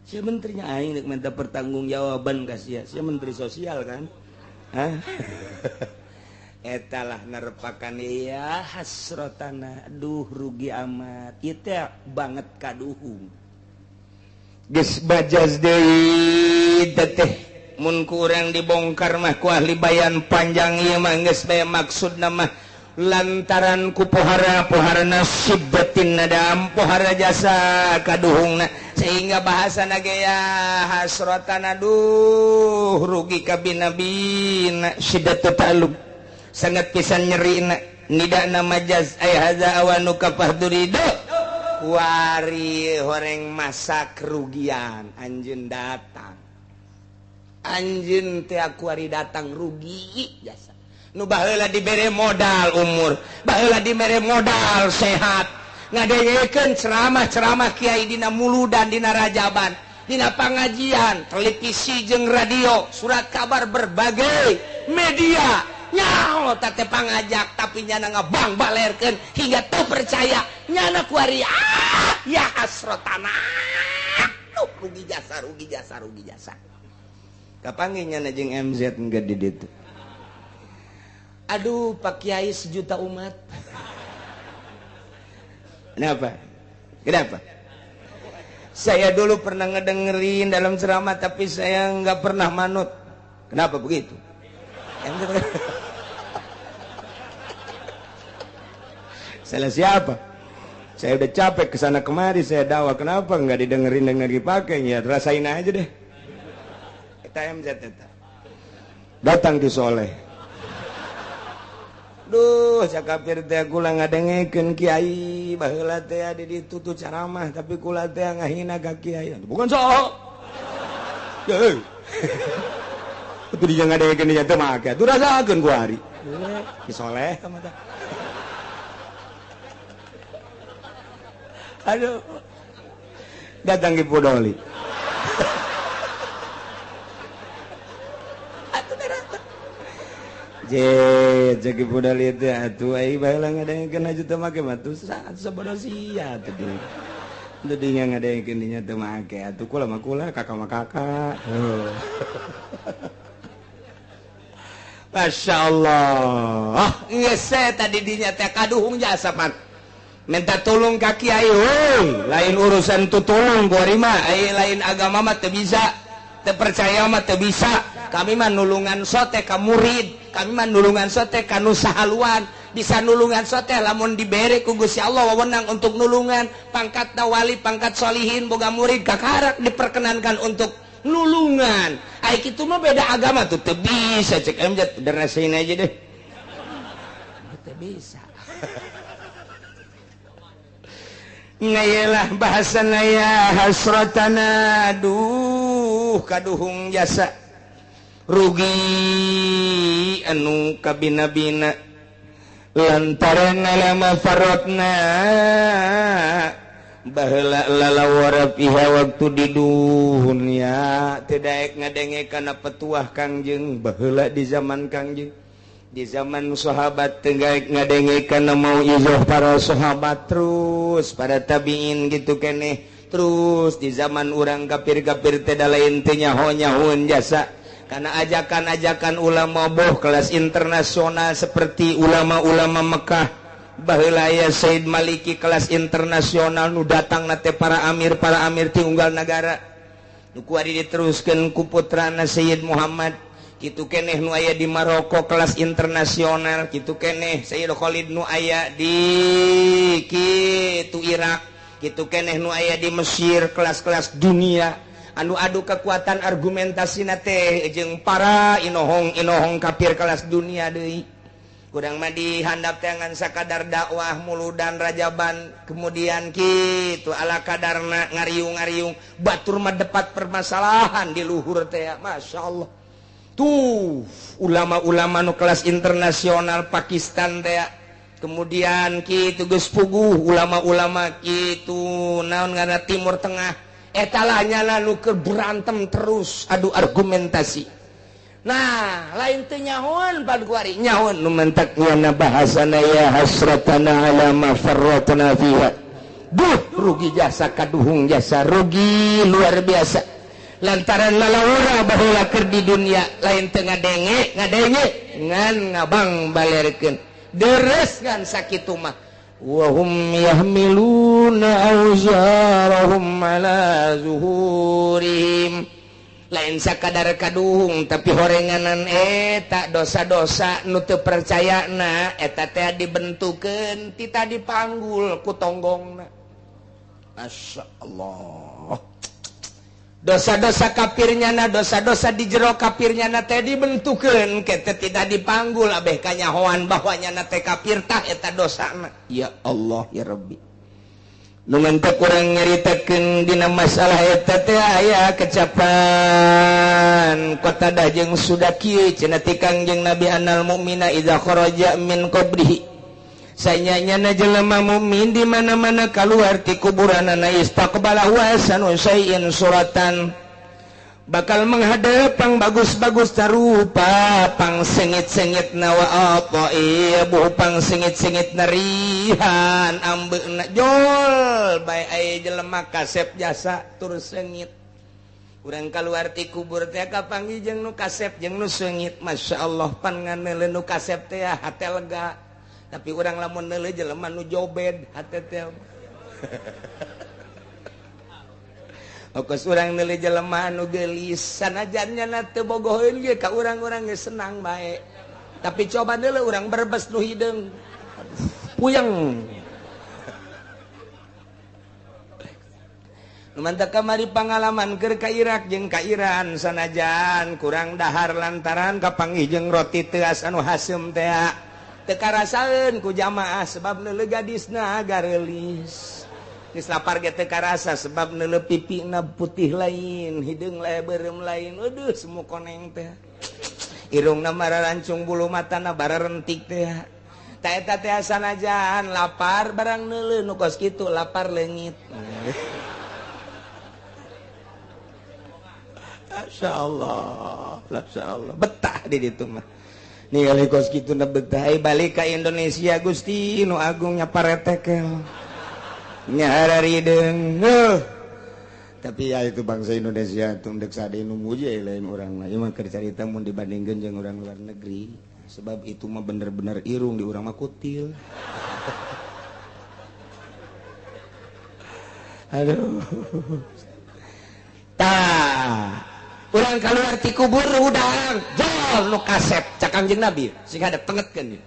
Sia menterinya aing rek minta pertanggungjawaban ka sia. Sia menteri sosial kan? Hah? Eta lah nerepakan ya hasratana. Aduh rugi amat. Ieu teh banget kaduhung. Geus bajaz deui teh mun ku urang dibongkar mah ku ahli bayan panjang ieu mah geus bae maksudna mah lantaran ku pohara-pohara nasib batin nadam pohara jasa kaduhungna sehingga bahasa ge ya hasratan aduh rugi kabina-bina siddatu ta'allum sangat pisan nyerina nidana majaz ay hadza awanu kafahduridu wari horeng masa kerugian anjeun datang anjeun teh kuari datang rugi jasa nu baheula dibere modal umur baheula dibere modal sehat ngadengekeun ceramah-ceramah kiai dina muludan dina rajaban dina pangajian televisi jeung radio surat kabar berbagai media nyaho teh pangajak tapi nyana ngabang balerkeun hingga teu percaya nyana kuari ah ya hasratana duh rugi jasa rugi jasa rugi jasa kapanggih nyana jeung MZ enggeus di ditu. Aduh Pak Kiai sejuta umat. Kenapa? Kenapa? Saya dulu pernah ngedengerin dalam ceramah tapi saya nggak pernah manut. Kenapa begitu? Salah siapa? Saya udah capek kesana kemari saya dakwah, kenapa nggak didengerin dan nggak dipakai? Ya rasain aja deh. Eta MZ eta. Datang di Soleh. Duh, cakapir teh kula ngadengekeun kiai baheula teh di ditu tuh ceramah tapi kula teh ngahina ka kiai. Bukan sok. Atuh dia ngadengekeun dia teu make. Atuh rasakeun ku ari. Ki soleh ka mah. Aduh. Datang ke Podoli. Atuh neraka. Je, jagi Podoli teh atuh ai baheula ngadengekeun aja teu make mah tuh sabodo sia atuh di. Teu nya ngadengekeun dinya teu make atuh kula mah kula, kakak mah kakak. Masya Allah. Geus tadi dinya teh kaduhung jasa pan. Minta tolong ka kiai heuy, lain urusan tu tolong kuari mah, ai lain agama mah teu bisa, teu percaya mah teu bisa. Kami mah nulungan sote ka murid, kami mah nulungan sote ka nu sahaluan. Bisa nulungan sote lamun dibere ku Gusti Allah wewenang untuk nulungan, pangkat wali, pangkat solihin, boga murid kakarak diperkenankan untuk nulungan. Ai kitu mah beda agama tuh teu bisa cek MJ, udah rasain aja deh. Teu bisa. Ngayelah bahasa naya hasratana aduh kaduhung jasa rugi anu kabina-bina lantaran lama farotna baheula lalawara piha waktu di dunia teu daek ngadenge kana petuah Kangjeng baheula di zaman Kangjeng di zaman sahabat tenggaik ngadenge kana mauizah para sahabat terus para tabiin gitu keneh terus di zaman urang kafir-kafir teh da lain teh nyaho-nyahoeun jasa karena ajakan-ajakan ulama boh kelas internasional seperti ulama-ulama Mekah baheula aya Said Maliki kelas internasional nu datang na teh para amir ti unggal nagara nu kuari diteruskeun ku putrana Sayyid Muhammad kitu keneh nu aya di Maroko kelas internasional kitu keneh Sayyid Khalid nu aya di kitu Irak kitu keneh nu aya di Mesir kelas-kelas dunia anu adu kekuatan argumentasina teh jeung para inohong-inohong kafir kelas dunia deui kurang mah dihandap teh ngan sakadar dakwah muludan rajaban kemudian kitu ala kadarna ngariung-ngariung batur mah depat permasalahan di luhur teh masyaallah. Tuh ulama-ulama nu kelas internasional Pakistan teh kemudian kitu geus puguh ulama-ulama kitu naon ngaranna Timur Tengah eta lah nyana nu keur berantem terus adu argumentasi. Nah lain teu nyahoan pan kuari nyahoan nu mentak nyana bahasana ya hasratana ala ma farratna fiha. Duh rugi jasa kaduhung jasa rugi luar biasa lantaran lalawara baheula keur di dunia lain teu ngadenge ngadenge ngan ngabang balerkeun deres ngan sakitu mah wa hum yahmiluna awzarahum ala zuhurihim lain sakadar kaduhung tapi horenganan eta dosa-dosa nu teu percayana eta teh dibentukeun ti tadi panggul ku tonggongna. Masyaallah. Dosa-dosa kafirnya na dosa-dosa di jero kafirnya na teh dibentukeun kete tidak dipanggul abeh kanyahoan bahwa nyana teh kafir tah eta dosana. Ya Allah ya Rabbi. Nu mantep urang nyaritakeun dina masalah eta teh aya kecapan Qatadah jeung Sudaki cenah ti Kangjeng Nabi annal mu'mina idza kharaja min qabrihi sanyanya jelema mukmin di mana-mana keluar ti kuburanana istaqbala wasanu syai'in suratan bakal menghadap pang bagus-bagus tarupa pang sengit-sengit nawa apa iya bu pang sengit-sengit narihan ambeuna jol bae aya jelema kasep jasa tur sengit urang kaluar ti kubur teh kapanggih jeung nu kasep jeung nu sengit masyaallah pan nganeuleuh nu kasep teh hate lega. Tapi orang lamun neuleuh jelema nu jobed hate teh. Okos urang neuleuh jelema nu geulis sanajan nya teu bogoheun ge ka urang-urang geus senang bae. Tapi coba neuleuh urang berbes nu hideung. Puyeng. Nu mantak kamari pangalaman keur ka Irak jeung ka Iran sanajan kurang dahar lantaran kapanggih jeung roti teuas anu haseum teh. Teu karasaeun ku jamaah sebab neuleuh gadisna gareulis. Geus lapar ge teu karasa sebab neuleuh pipina putih lain, hideung beureum lain. Aduh semu koneng teh. Irungna mararancung bulu matana bararentik teh. Ta eta teh sanajan lapar barang neuleuh nu kos kitu lapar leungit. Masyaallah, masyaallah. Betah di ditu mah. Ningali kos kitu na betah balik ka Indonesia Gusti nu agungnya paretekel. Nya harideung. Tapi ya itu bangsa Indonesia itu ndek sade nu muji lain urang mah. Ieu mah keur carita mun dibandingkeun jeung urang luar negeri. Sebab itu mah bener-bener irung di urang mah kutil. Aduh. Tah, urang keluar ti kubur hudang, jol nu kasep cak Kangjeng Nabi sing hadap tengetkeun.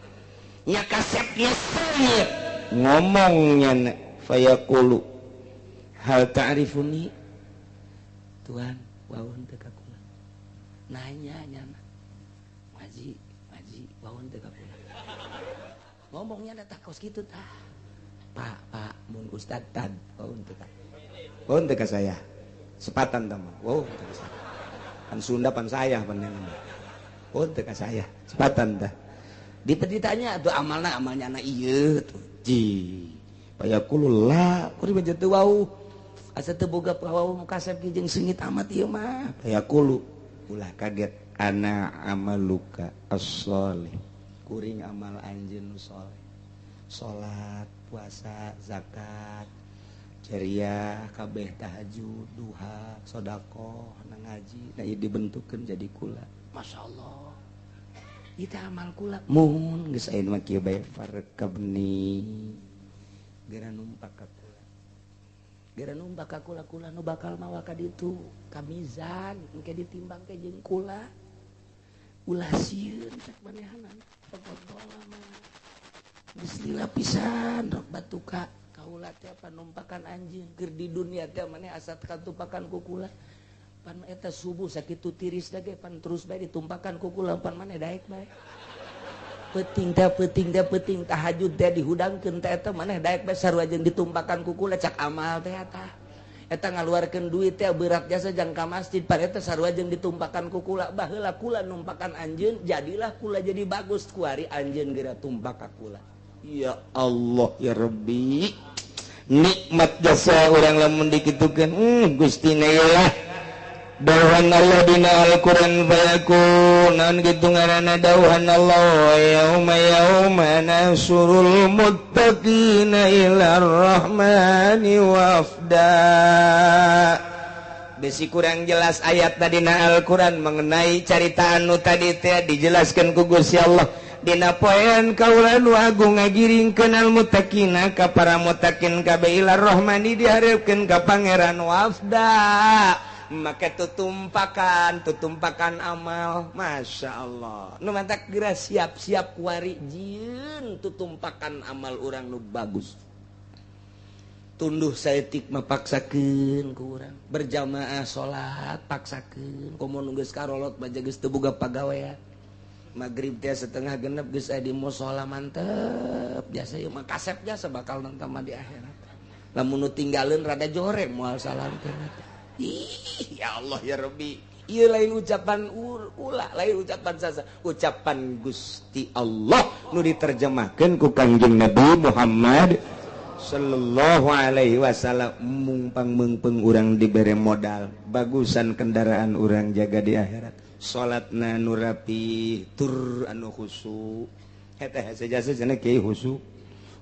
Nya kasepnya seungit. Ngomongnya fayaqulu hal ta'rifuni? Tuhan, waun teu ka kula. Nanya nyana. Ngaji, ngaji, waun teu ka kula. Ngomongnya da tah kos kitu tah. Pak, Pak, mun ustad tad, waun teu ka. Waun teu ka saya. Sepatan tah mah, waun teu ka saya. Pan Sunda pan saya pan waun teu ka saya. Sepatan tah. Ditanya tuh amalna amalnya anak ieu tuh. Ji. Fayaqulu la, kuring mah teu wau. Asa teu boga wau kasep jeung seungit amat ieu mah. Fayaqulu ulah kaget ana amaluka as-sholih. Kuring amal anjeun nu soleh. Salat, puasa, zakat, jariah, kabeh tahajud, duha, sedekah, na ngaji, na ieu dibentukkeun jadi kula. Masyaallah. Ieu teh amal kula. Mun geus aya mah kieu bae farkabni. Geura numpak ka kula. Geura numpak ka kula kula nu bakal mawa ka ditu ka mizan engke ditimbang ke jeung kula. Ulah sieun cek manehanan pogotol mah. Geus lila pisan rok batuka kaula teh panumpakan anjeun keur di dunia teh maneh asa katumpakan ku kula. Pan eta subuh sakitu tiris ge pan terus bae ditumpakan ku kula pan maneh daek bae. Peuting teh peuting teh peuting tahajud teh dihudangkeun teh eta maneh daek bae sarua jeung ditumpakan ku kula cak amal teh eta. Eta ngaluarkeun duit teh berat jasa jang ka masjid pan eta sarua jeung ditumpakan ku kula. Baheula kula numpakan anjeun jadilah kula jadi bagus kuari anjeun geura tumpak ka kula. Ya Allah ya Rabbi. Nikmat jasa urang lamun dikitukeun Gusti na lah. Dawuhan Allah dina Al-Qur'an fayakun naon kitu ngaranna dawuhan Allah yauma yauma nasurul muttaqina ila rahmani wafda. Besi kurang jelas ayat dina Al-Qur'an mengenai carita anu tadi teh dijelaskeun ku Gusti Allah dina poean kaula nu agung ngagiringkeun al muttaqina ka para muttaqin kabeh ila rahmani dihareupeun ka Pangeran wafda. Maka tutumpakan amal. Masya Allah. Nu mantak geura siap-siap kuari jieun tutumpakan amal urang nu bagus. Tunduh saeutik mah paksakeun ku urang. Berjamaah salat paksakeun. Komo nu geus karolot baja geus teu boga pagawean. Magrib teh setengah genep geus aya di musala mantep. Biasa ieu mah kasep jasa bakal nonton mah di akhirat. Lamun nu tinggaleun rada jore moal salam teh. Ih, ya Allah ya Rabbi. Ieu lain ucapan ulah, lain ucapan sasa, ucapan Gusti Allah nu diterjemahkeun ku Kangjeng Nabi Muhammad sallallahu alaihi wasallam. Mungpang meungpeung urang dibere modal, bagusan kendaraan urang jaga di akhirat. Salatna nu rapi, tur anu khusu. Eta hese jasa cenah kieu khusu.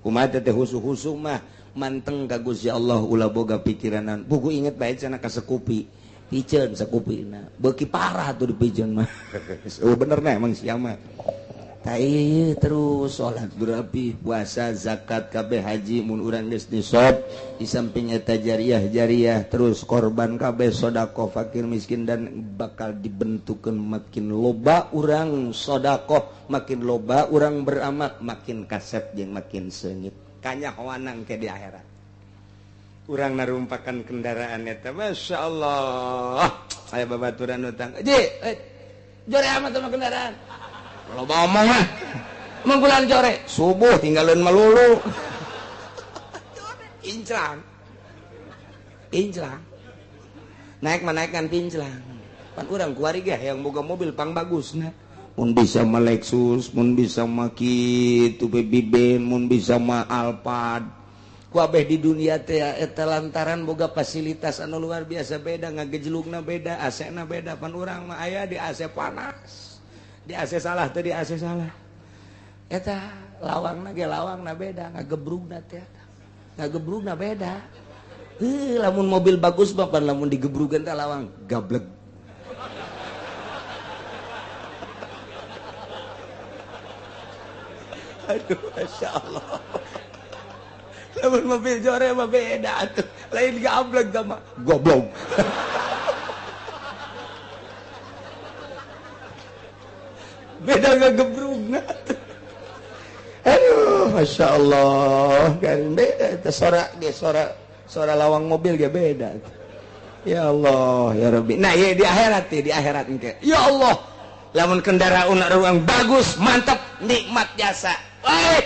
Kumaha teh khusu-khusu mah manteng ka Gusti Allah ulah boga pikiranan. Buku inget bae cenah ka sekupi. Piceun sekupina. Beuki parah tuh dipiceun mah. Oh bener nah emang sia mah. Tah ieu terus salat rapi, puasa, zakat, kabeh haji mun urang geus nisab, di samping eta jariah-jariah terus korban kabeh sedekah fakir miskin dan bakal dibentukeun makin loba urang sedekah, makin loba urang beramal, makin kasep jeung makin seungit. Kanyahoanang ke di akhirat. Urang narumpakan kendaraan eta Masya Allah. Aya babaturan utang. Ji, jore amat sama kendaraan. Loba omong ah. Mengkulan jore. Subuh tinggalin melulu. Inclang. Inclang. Naik menaikkan pinclang. Pan urang kuari ge hayang boga mobil pang bagusna. Mun bisa mah Lexus, mun bisa mah kitu Baby Benz, mun bisa mah Alphard. Ku abeh di dunia teh eta lantaran boga fasilitas anu luar biasa beda, ngagejlugna beda, AC-na beda. Pan urang mah aya di AC panas. Di AC salah teh di AC salah. Eta lawangna ge lawangna beda, ngagebrugna teh. Ngagebrugna beda. Heuh, lamun mobil bagus mah pan lamun digebrugan teh lawang gableg. Aduh, Masya Allah. Lamun mobil jore mah beda atuh. Lain gablek sama goblok. Beda ngagebrugna atuh. Aduh, Masya Allah. Kan beda teh sora ge sora lawang mobil ge beda. Ya Allah, ya Rabbi. Nah, ya di akhirat di akhirat engke. Ya Allah. Lamun kendaraan urang bagus, mantap, nikmat jasa. Woi,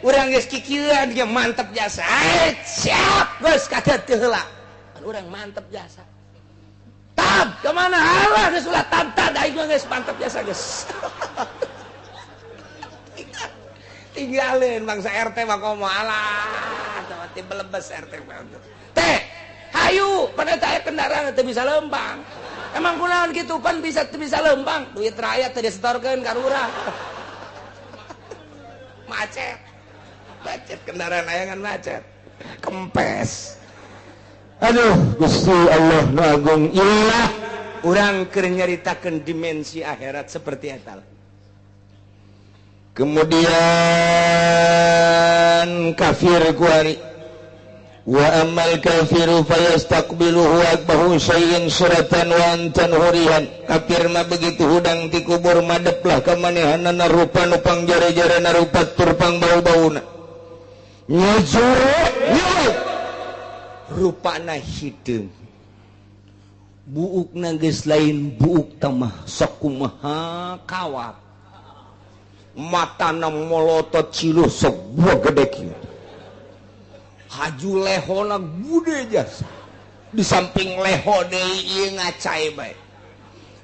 urang geus kikieuan ge mantap jasa. Siap, geus kadet teu heula. Urang mantap jasa. Tab, ka mana? Alah geus ulah tab tad aing mah geus mantap jasa geus. Tinggalin bangsa RT mah komo alah, teh belebes RT mah. Teh, hayu pada teh kendaraan teu bisa lempang. Emang kunaon kitu pan bisa teu bisa lempang, duit rakyat teu disetorkeun ka urang. Macet. Macet kendaraan aya ngan macet. Kempes. Aduh, Gusti Allah nu agung ilah urang keur nyaritakeun dimensi akhirat seperti eta. Kemudian kafir kuari wa amal kafiru fayastaqbiluhu akbahu syai'in suratan wa antan hurihan. Kafir mah begitu hudang ti kubur madeplah ka manehanana rupa nupang jare-jarena rupa turpang bau-bauna nyejure rupana hideung buukna geus lain buuk tamah sakumaha kawat matana molotot ciluh sebuah gede kieu haju lehona gede jasa di samping leho deui ieu ngacai bae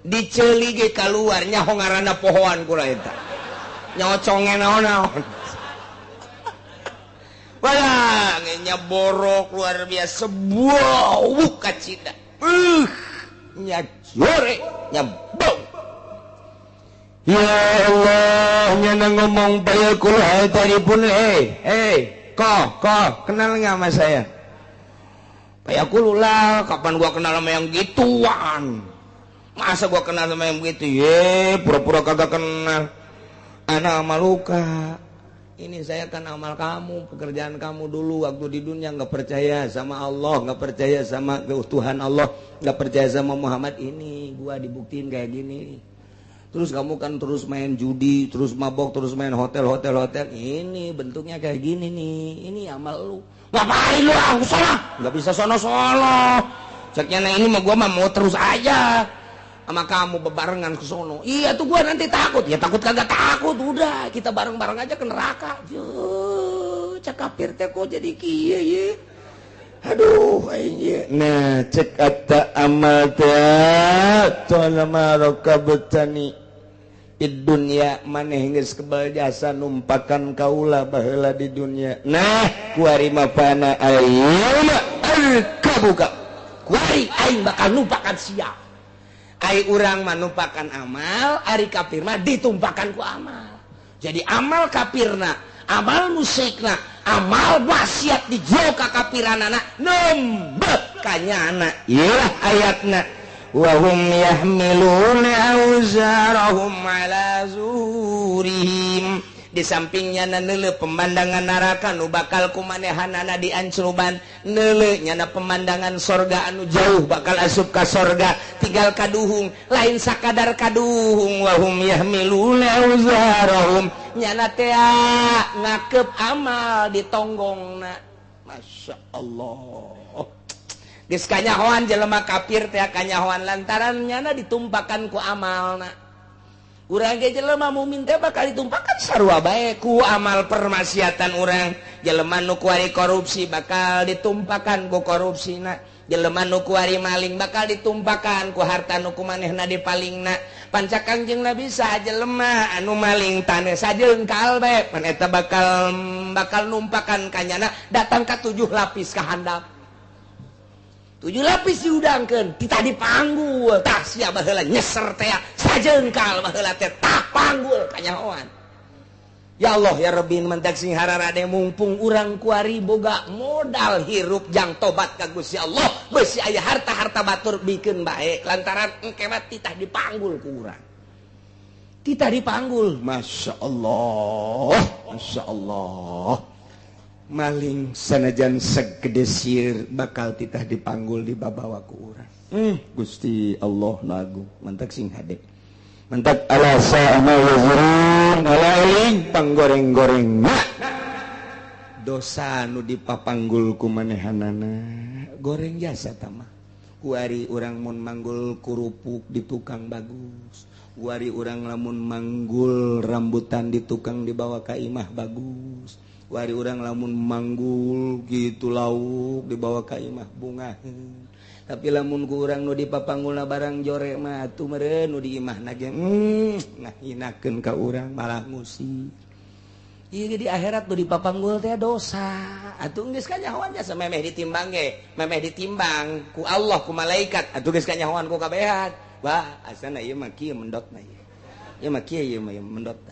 diceuli ge kaluar nyaho ngaranna pohoan kula eta nyoconge naon-naon wala nya borok luar biasa bau kacida nya jore nya bau. Ya Allah, nyana ngomong bayar kula tadi pun kok kenal nggak sama saya? Bayar lah, kapan gua kenal sama yang gituan? Masa gua kenal sama yang begitu? Ye, pura-pura kagak kenal. Anak maluka. Ini saya kan amal kamu, pekerjaan kamu dulu waktu di dunia nggak percaya sama Allah, nggak percaya sama Tuhan Allah, nggak percaya sama Muhammad. Ini gua dibuktiin kayak gini. Terus kamu kan terus main judi, terus mabok, terus main hotel. Ini bentuknya kayak gini nih. Ini amal lu. Ngapain lu? Aku salah. Nggak bisa sono-sono. Ceknya nah ini mah gua mah mau terus aja sama kamu bebarengan ke sono. Iya tuh gua nanti takut. Ya takut kagak takut. Udah, kita bareng-bareng aja ke neraka. Yuh, cek kafir teh kok jadi kieu ye. Aduh, aing. Nah, cek ata amal teh tolama rakabtani di dunia maneh geus kebal jasa numpakan kaula baheula di dunia. Nah, kuari mah pana ayeuna kabuka. Kuari aing bakal numpakan sia. Ai urang mah numpakan amal, ari kafir mah ditumpakan ku amal. Jadi amal kafirna, amal musyrikna, amal wasiat di jero kakafiranana nembe kanyana. Ieu ayatna. Wa hum yahmiluna awzarahum ala zuhurihim. Di sampingnya neuleuh pemandangan neraka nu bakal kumanehanana diancruban, neuleuh nyana pemandangan sorga anu jauh bakal asup ka sorga, tinggal kaduhung, lain sakadar kaduhung. Wa hum yahmiluna awzarahum, nyana teh ngakep amal di tonggongna. Masya Allah. Geus kanyahoan jelema kafir teh kanyahoan lantaran nyana ditumpakan ku amalna. Urang ge jelema mukmin teh bakal ditumpakan sarua bae ku amal permaksiatan urang. Jelema nu kuari korupsi bakal ditumpakan ku korupsina. Jelema nu kuari maling bakal ditumpakan ku harta nu kumanehna dipalingna. Panca Kangjeng Nabi saha jelema anu maling taneuh sajengkal bae pan eta bakal numpakan kanyana datang ka 7 lapis ka handap. 7 lapis diudangkeun titah dipanggul tah sia baheula nyeser teh sajengkal baheula teh tah panggul kanyahoan. Ya Allah ya Rabbi mentak sing hararade mumpung urang kuari boga modal hirup jang tobat ka Gusti Allah beusi aya harta-harta batur bikeun bae lantaran engke mah titah dipanggul ku urang. Titah dipanggul. Masya Allah, Masya Allah. Maling sanajan segede sieur bakal titah dipanggul dibabawa ku urang. Gusti Allah lagu mentak sing hade. Mentak ala sa'ama wazirun ala eling panggoreng-goreng dosa nu dipapanggul ku manehanana goreng jasa tamah. Kuari urang mun manggul kurupuk di tukang bagus, kuari urang lamun manggul rambutan di tukang dibawa ka imah bagus, kuari urang lamun manggul gitu lauk dibawa ka imah bunga. Tapi lamun ku urang nu dipapanggulna barang jore mah atuh meureun nu di imahna ge ngahinakeun ka urang malah ngusir. Ieu di akhirat nu dipapanggul teh dosa. Atuh geus kanyahoan jasa memeh ditimbang ge, memeh ditimbang ku Allah ku malaikat atuh geus kanyahoan ku kabehan. Wah, asana ieu mah kieu mendotna ieu. Ieu mah kieu ieu mah mendotna.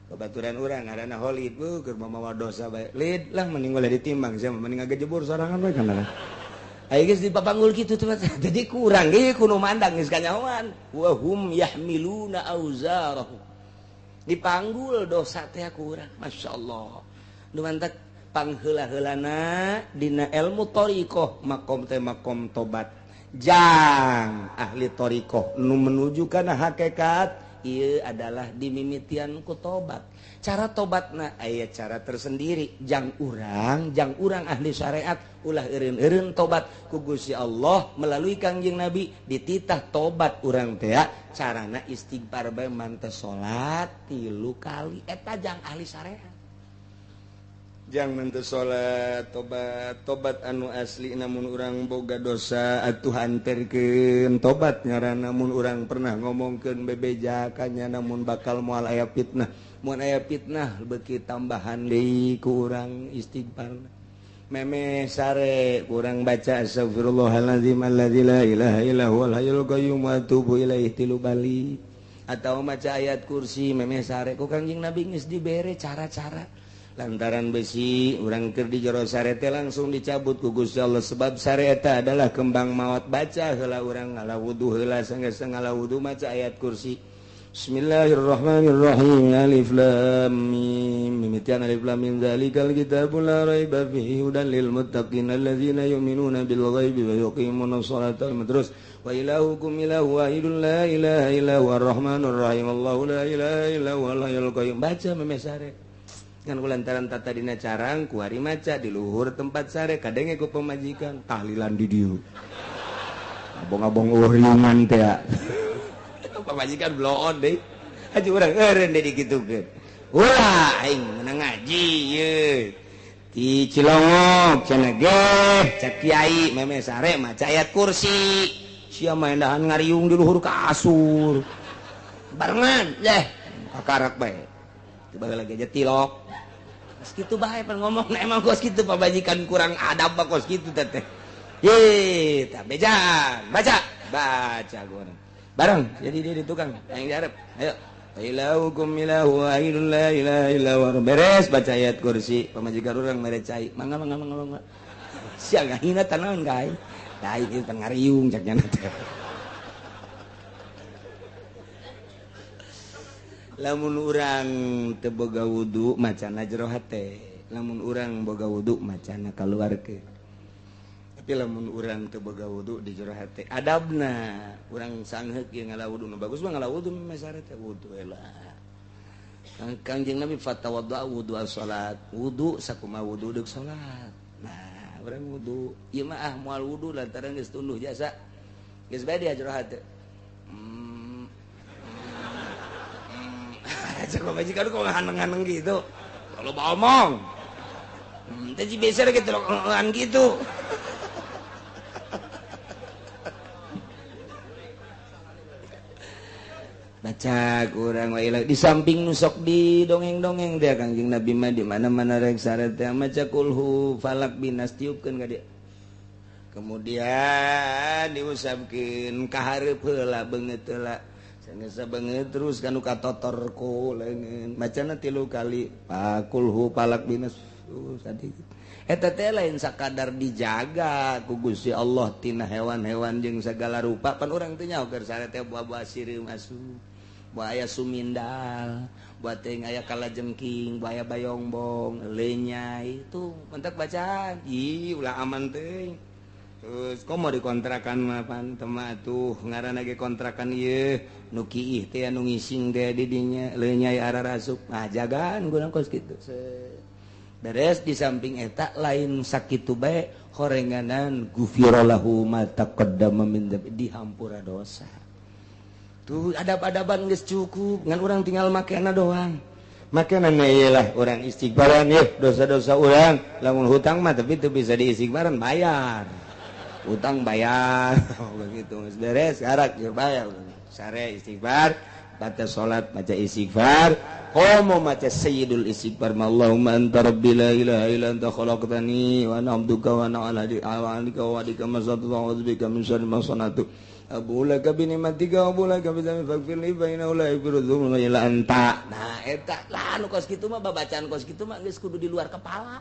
Babaturan urang ngaranna Holid, keur mamawa dosa bae. Lid lah mending ulah ditimbang sia mending ngagejebur sorangan bae kana. Ayo geus dipapanggul kitu tuh jadi kurang ge kuno mandang geus kanyahoan wa hum yahmiluna auzarahum dipanggul dosa teh kurang. Masyaallah nu mantak pangheula-heulana dina ilmu thariqah makom teh makom tobat jang ahli thariqah nu menuju kana hakikat ieu adalah dimimitian ku tobat. Cara tobatna aya cara tersendiri jang urang ahli syariat ulah eureun-eureun tobat ku Gusti Allah melalui Kangjeng Nabi dititah tobat urang teh carana istighfar bae manteh salat 3 kali eta jang ahli syariat. Jang manteh salat tobat anu asli namun urang boga dosa atuh anterkeun tobat ngaranna mun urang pernah ngomongkeun bebeja kanya namun bakal moal aya fitnah. Mun aya fitnah beuki tambahan deui ku urang istighfar. Meme sare kurang baca astagfirullahalazim allazi la ilaha illa huwal hayyul qayyum wa atubu ilaihi 3 bali atau maca ayat kursi meme sare ku Kangjeng Nabi geus dibere cara-cara. Lantaran besi urang keur di jero sare teh langsung dicabut ku Gusti Allah sebab sare eta adalah kembang maot. Baca heula urang ngala wudu heula sanggeus ngala wudu maca ayat kursi. Bismillahirrahmanirrahim. Alif lam mim. Mimitian alif lam mim zalikal kitabul la raiba fihi hudan lil muttaqin alladzina yu'minuna bil ghaibi wa yuqimuna sholata. Terus wa ilahukum ilahu wahidun la ilaha illa huwar rahmanur rahim. Allahu la ilaha illa huwal hayyul qayyum. Baca memeh sare. Ngan kulantaran tata dina carang kuari maca di luhur tempat sare kadenge ku pemajikan tahlilan di dieu. Abong-abong uriungan teh. Pamajikan bloon deui. Haji urang eureun deui dikitukeun. Ulah aing meunang ngaji ieu. Di Cilongok cenah geh cak kiai meme sare maca ayat kursi. Sia mah endahan ngariung di luhur kasur. Barengan yeh kakarak bae. Coba lagi aja tilok. Kos kitu bae pan ngomong emang kos kitu pamajikan kurang adab mah kos kitu teh. Ye, tah bejaan. Baca, baca gua. Bareng jadi dia di tukang yang diharap. Ayo. Ilahukum ilahu wahidun la ilaha illa huwa. Beres baca ayat kursi, pamajikan urang mere cai. Mangga mangga mangga mangga. Sia ngahina tanaon ka aing. Da aing ieu ngariung cak nya teh. Lamun urang teu boga wudu macana jero hate. Lamun urang boga wudu macana kaluarkeun. Tapi lamun urang teu boga wudu di jero hate adabna urang sangheuk ieu ngala wudu nu bagus mah ngala wudu mah sare teh wudu heula. Kangjeng Nabi fatawadda wudu as-salat. Wudu sakumaha wudu deuk salat. Nah, urang wudu ieu mah ah moal wudu lantaran geus tunduh jasa. Geus bae di jero hate. Cek pamajikan kok haneng-haneng gitu. Kalau omong. Teh biasa gitu an gitu. Baca kurang wae di samping nusok di dongeng-dongeng dia Kangjeng Nabi mah di mana-mana rek sare teh maca kulhu falak binas tiupkeun ka dia. Kemudian diusapkeun ka hareup heula beungeut heula. Sanggeus beungeut terus kanu katotor ku leungeun. Macana 3 kali kulhu falak binas tadi. Eta teh lain sakadar dijaga ku Gusti Allah tina hewan-hewan jeung segala rupa. Pan urang teh nyaho keur sare teh buah-buah sireum asup. Buaya sumindal, buat teh aya kalajengking, buaya bayongbong, lenyai itu mentak bacaan. Ih, ulah aman teh. Terus komo dikontrakan mah pan tema tuh ngaranna ge kontrakan ieu nu kiih teh anu ngising teh di dinya lenyai ararasup. Nah, jagaan guna kos kitu. Beres di samping eta lain sakitu bae horenganan gufiralahu ma taqaddama min dzambi, dihampura dosa. Tuh adab-adaban geus cukup ngan urang tinggal makena doang. Makena ieu lah urang istighfaran yeuh dosa-dosa urang lamun hutang mah tapi teu bisa diistighfaran bayar. Hutang bayar begitu geus beres karak jeung bayar. Sare istighfar, baca salat baca istighfar, komo maca sayyidul istighfar Allahumma anta rabbi la ilaha illa anta khalaqtani wa ana abduka wa ana ala ahdika wa wa'dika masata'tu a'udzu bika min syarri ma sana'tu abu laka bi ni'matika wa abu laka bi dzambi faghfirli fa innahu la yaghfiru dzunuba illa anta. Nah eta lah anu kos kitu mah babacaan kos kitu mah geus kudu di luar kepala.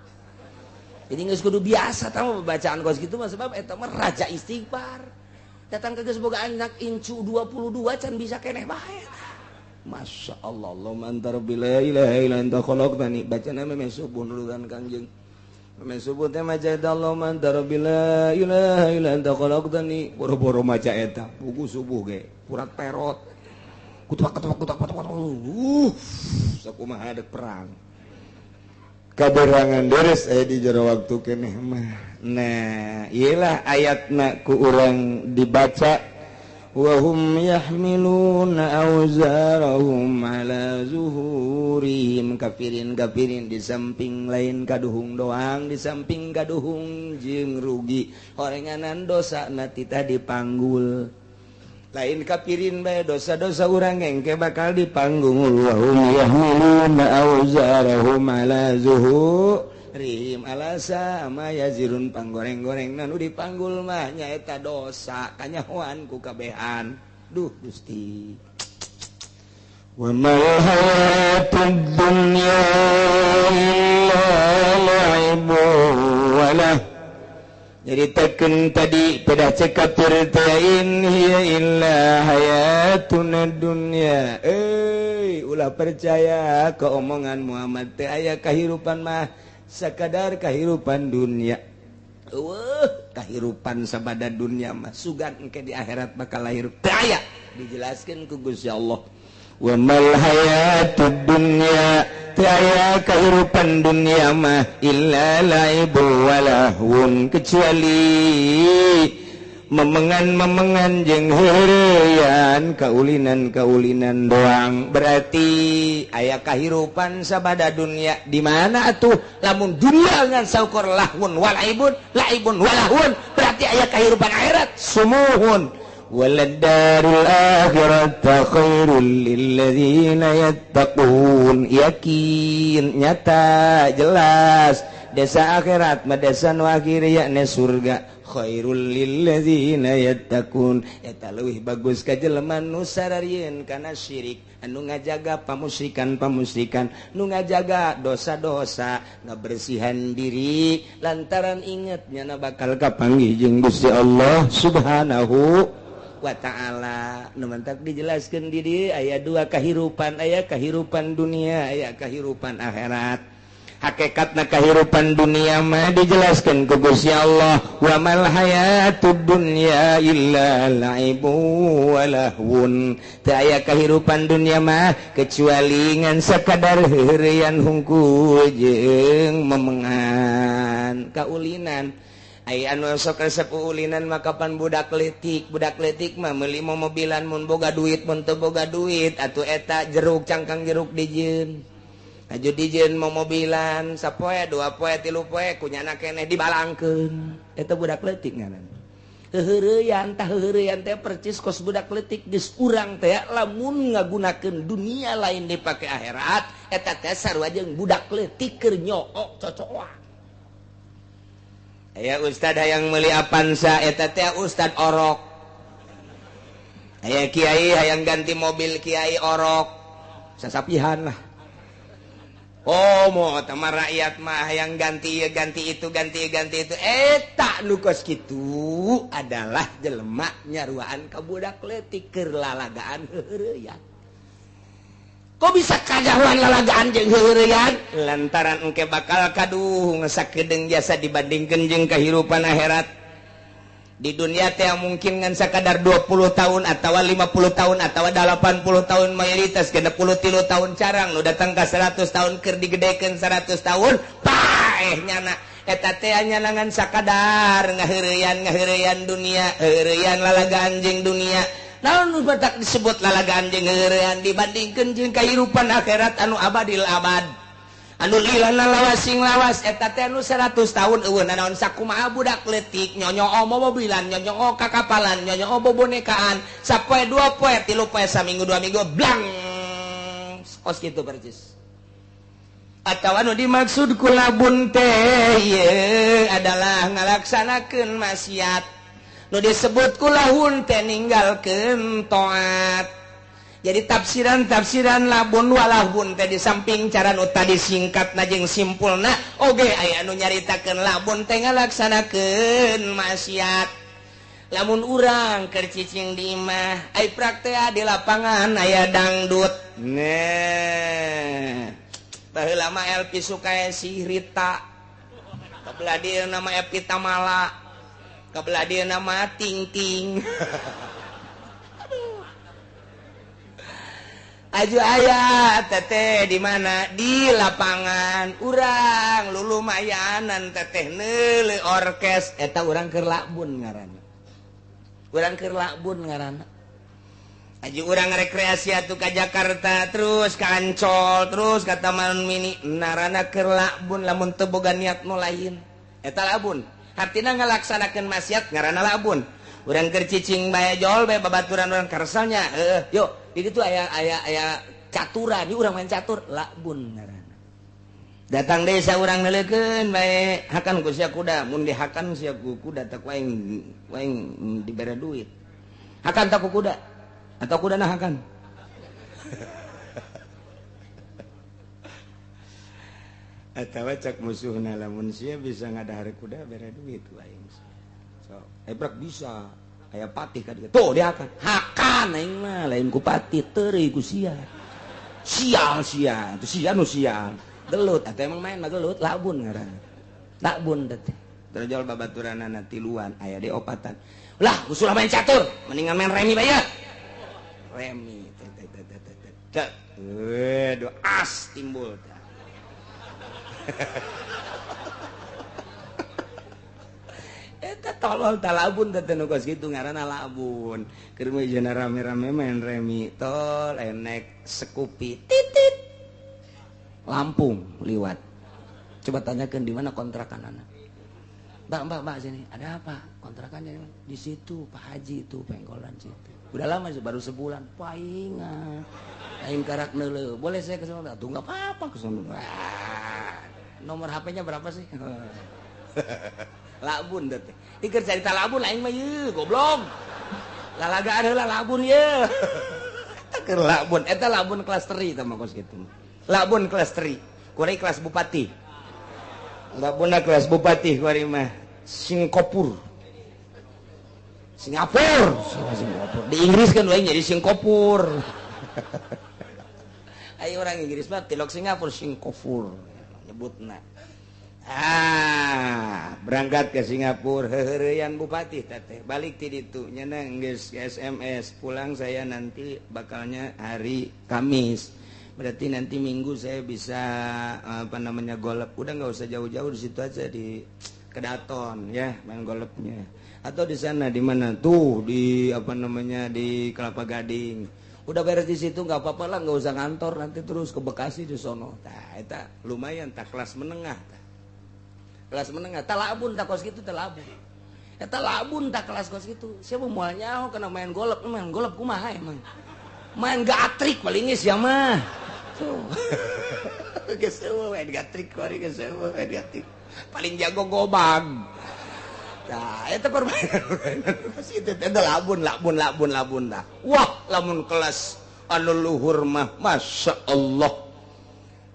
Jadi geus kudu biasa tah babacaan kos kitu mah sebab eta mah raja istighfar. Datang ke geus boga anak incu 22 can bisa keneh bae. Masya Allah, Allahumma anta rabbi la ilaha illa anta khalaqtani. Bacana memeh subuh nurutan Kangjeng. Memeh subuh teh maca eta Allahumma anta rabbi la ilaha illa anta khalaqtani. Boro-boro maca eta, buku subuh ge kurat perot. Kutak kutak kutak kutak. Sakumaha dek perang. Kaberangan deres aya di jero waktu keneh mah. Nah, iyalah ayatna ku urang dibaca. Wahum yahmiluna awzarahum ala zuhurihim. Kafirin-kafirin di samping lain kaduhung doang, di samping kaduhung jeung rugi horenganan dosa na titah dipanggul. Lain kafirin bae dosa-dosa urang engke bakal dipanggul. Wahum yahmiluna awzarahum ala zuhurihim alasa ma yazirun panggoreng-goreng nu dipanggul mah nyaeta dosa kanyahoan ku kabehan. Duh Gusti. Wa mal hayatud dunya illa la'ibun wa lah. Nyaritakeun tadi pedah cek kafir teh in hiya illa hayatuna dunya. Euy, ulah percaya ke omongan Muhammad teh aya kahirupan mah sakadar kahirupan dunia. Eueuh, kahirupan sabada dunia mah sugan engke di akhirat bakal lahir teu aya. Dijelaskeun ku Gusti Allah. Wa mal hayatud dunya, teu aya kahirupan dunia mah illa laibu wa lahwun, kecuali memengan-memengan jeung heureuyan, kaulinan-kaulinan doang. Berarti aya kahirupan sabada dunia di mana atuh? Lamun dunia ngan saukur lahwun walaibun, laibun walahun, berarti aya kahirupan akhirat sumuhun. Waladdarul akhirata khairul lilladzina yattaqun. Yakin, nyata, jelas desa akhirat mah desa nu akhir yakni surga. Khairul lilladzina yattaqun, eta leuwih bagus ka jelema nu sararieun kana syirik, anu ngajaga pamusyrikan-pamusyrikan, nu ngajaga dosa-dosa, ngabersihan diri lantaran inget nyana bakal kapanggih jeung Gusti Allah Subhanahu wa ta'ala. Nu mantak dijelaskeun di dieu aya dua kahirupan, aya kahirupan dunia, aya kahirupan akhirat. Hakikatna kahirupan dunia mah dijelaskan ku Gusti Allah, wa mal hayatud dunya illa laibu wa lahwun. Teu aya kahirupan dunia mah kecuali ngan sakadar heureuyan hungkul jeung memengan kaulinan. Aya anu sok resep ulinan mah kapan budak leutik, budak leutik mah meuli momobilan mun boga duit, mun teu boga duit atuh eta jeruk cangkang jeruk dijieun. Aju dijieun momobilan sapoe dua poe tilu poe kunyana keneh dibalangkeun. Eta budak leutik ngaranna. Heuheureyan tah heuheureyan teh percis kos budak leutik geus urang teh lamun ngagunakeun dunia lain dipake akhirat eta teh sarua jeung budak leutik keur nyook cocoan. Aya ustad hayang meuli Avanza eta teh ustad orok. Aya kiai hayang ganti mobil kiai orok. Sasapihan lah. Oh mau teman rakyat mah yang ganti ya ganti itu ganti ganti itu eta nu kos kitu adalah jelema nyaruaan ka budak leutik keur lalagaan heuheureyan. Kok bisa kajahuan lalagaan jeung heuheureyan? Lantaran engke bakal kaduh sakedeung jasa dibandingkeun jeung kahirupan akhirat. Di dunia teh mungkin ngan sakadar 20 tahun atau 50 tahun atau 80 tahun mayoritas 63 tahun carang nu datang ka 100 tahun keur digedekeun 100 tahun paeh nyana eta teh nyana ngan sakadar ngaheureyan ngaheureyan dunia heureyan lalagaan jeung dunia. Naon nu batak disebut lalagaan jeung heureyan dibandingkeun jeung kahirupan akhirat anu abadil abad anu lilana lawas sing lawas eta teh anu 100 tahun eueuh nanaon sakumaha budak leutik nyonyoo mobilan nyonyoo kakapalan nyonyoo bobonekaan sapoe dua poe tilu poe saminggu dua minggu blang kos kitu percis. Atawa anu dimaksud ku labun teh ieu adalah ngalaksanakeun maksiat nu disebut ku lahun teh ninggalkeun taat. Jadi tafsiran-tafsiran labun walahun teh di samping cara nu tadi singkatna jeung simpulna oge aya anu nyaritakeun labun teh ngalaksanakeun maksiat. Lamun urang keur cicing di imah ai praktea di lapangan aya dangdut. Nah, baheula mah Elvi Sukaesih Rita. Kabelah dieu nama Epi Tamala. Kabelah dieu nama Ting Ting. Aju aya teteh di mana di lapangan urang lulumayanan teteh neuleuh orkes eta urang keur labun ngaranna. Urang keur labun ngaranna. Aju urang rekreasi atuh ka Jakarta terus ka Ancol terus ka Taman Mini ngaranna keur labun lamun teu boga niat nu lain eta labun. Hartina ngalaksanakeun maksiat ngaranna labun. Urang keur cicing bae jol bae babaturan urang karsalnya heueuh yuk di ditu aya aya aya caturan, ieu urang main catur labun ngaranna. Datang desa urang neuleukeun bae hakan ku sia kuda, mun dihakan sia ku kuda teh ku aing dibere duit. Hakan tak ku kuda atau kuda nah hakan. Atawa cak musuhna lamun sia bisa ngadahar kuda bere duit ku aing. So, ebrak bisa. Aya patih ka dieu. Tuh dihakan. Hakan aing mah lain ku patih teureuy ku sia. Sial sia, itu sia nu sial. Gelut atuh emang main mah gelut labun ngaranna. Labun teh. Terjol babaturanana tiluan aya di opatan. Lah, usul main catur, mendingan main remi bae. Remi teh teh teh teh teh. Waduh, as timbul teh. Eta tolol talabun teh nu kos kitu ngaranna labun. Keur mah jana rame-rame main remi tol enek sekupi titit. Lampung liwat. Coba tanyakeun di mana kontrakanana. Mbak, mbak, mbak sini. Ada apa? Kontrakannya di situ, Pak Haji itu pengkolan situ. Udah lama sih, baru sebulan. Paingan. Aing karak neuleuh. Boleh saya ke sana? Tuh enggak apa-apa ke sana. Nomor HP-nya berapa sih? Labun teh. Ieu carita labun aing mah ieu goblok. Lalagaan heula labun ieu. Eta keur labun, eta labun kelas teri tah mah kos kitu. Labun kelas teri, kuari kelas bupati. Labunna kelas bupati kuari mah Singapura. Singapura, Singapura. Di Inggris kan wae jadi Singapura. Ayo orang Inggris mah tilok Singapura, Singapura nyebutna. Ah, berangkat ke Singapura, heuheureyan bupati teteh. Balik ti ditu nya geus SMS, pulang saya nanti bakalnya hari Kamis. Berarti nanti Minggu saya bisa apa namanya golep. Udah nggak usah jauh-jauh, di situ aja di Kedaton ya main golepnya. Atau di sana di mana tuh di apa namanya di Kelapa Gading. Udah beres di situ nggak apa-apa lah, nggak usah ngantor nanti terus ke Bekasi di sono. Tah eta lumayan tah kelas menengah tah. Kelas menengah tah labun tah kos kitu tah labun. Eta labun tah kelas kos kitu. Siapa moal nyaho kana main golf kumaha emang. Main gatrik paling geus ya mah. Tuh. Geus eueuh main gatrik kuari geus eueuh main gatrik. Paling jago gobang. Nah, itu permainan itu labun labun labun labun dah. Wah, lamun kelas anu luhur mah masya Allah.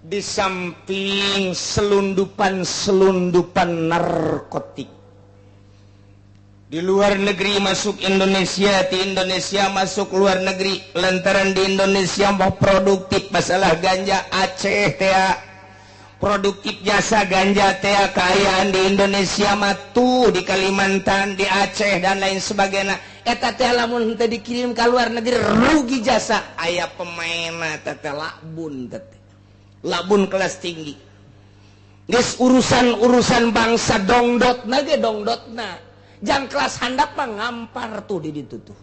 Di samping selundupan-selundupan narkotik di luar negeri masuk Indonesia, di Indonesia masuk luar negeri, lantaran di Indonesia mau produktif masalah ganja Aceh teh produktif jasa ganja teh kaayaan di Indonesia matu di Kalimantan, di Aceh dan lain sebagainya. Eta teh lamun teh dikirim ke luar negeri rugi jasa. Aya pemainna teh labun teh. Labun kelas tinggi. Geus urusan-urusan bangsa dongdotna ge dongdotna. Jang kelas handap mah ngampar tuh di ditu tuh.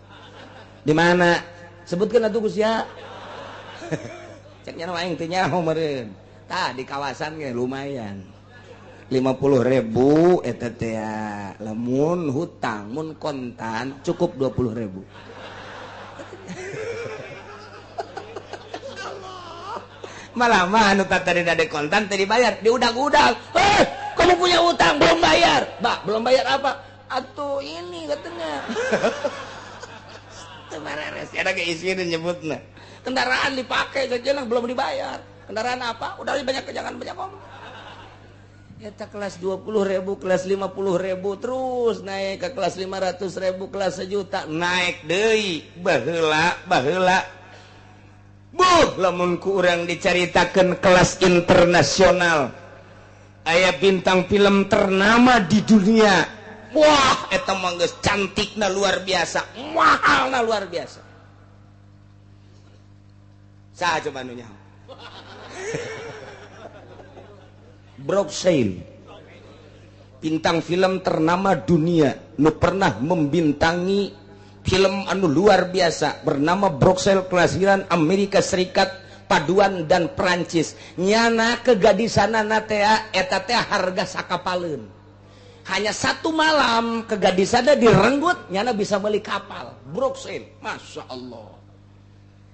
Di mana? Sebutkeun atuh Gus ya. Cek nya aing teu nyaho meureun. Tah di kawasan ge lumayan 50.000 eta teh lamun hutang mun kontan cukup 20.000. Malah mah anu tadi dade kontan teh dibayar diudag-udag. "Eh, kamu punya utang belum bayar." "Bah, belum bayar apa?" "Atuh ini katanya." Teu bareres ada ge isieun nyebutna. Kendaraan dipakai saja lah belum dibayar. Kendaraan apa? Udah banyak, jangan banyak ngomong. Eta kelas 20.000, kelas 50.000, terus naik ke kelas 500.000, kelas sejuta, naik deui. Baheula, baheula. Buh, lamun ku urang dicaritakeun kelas internasional. Aya bintang film ternama di dunia. Wah, eta mah geus cantikna luar biasa, mahalna luar biasa. Saha coba nu nyaho? Brooksale, bintang film ternama dunia, nu pernah membintangi film anu luar biasa bernama Brooksale kelahiran Amerika Serikat, paduan dan Perancis. Nyana kegadisanana teh eta teh harga sakapaleun. Hanya satu malam kegadisanna direnggut, nyana bisa beli kapal. Brooksale, masya Allah.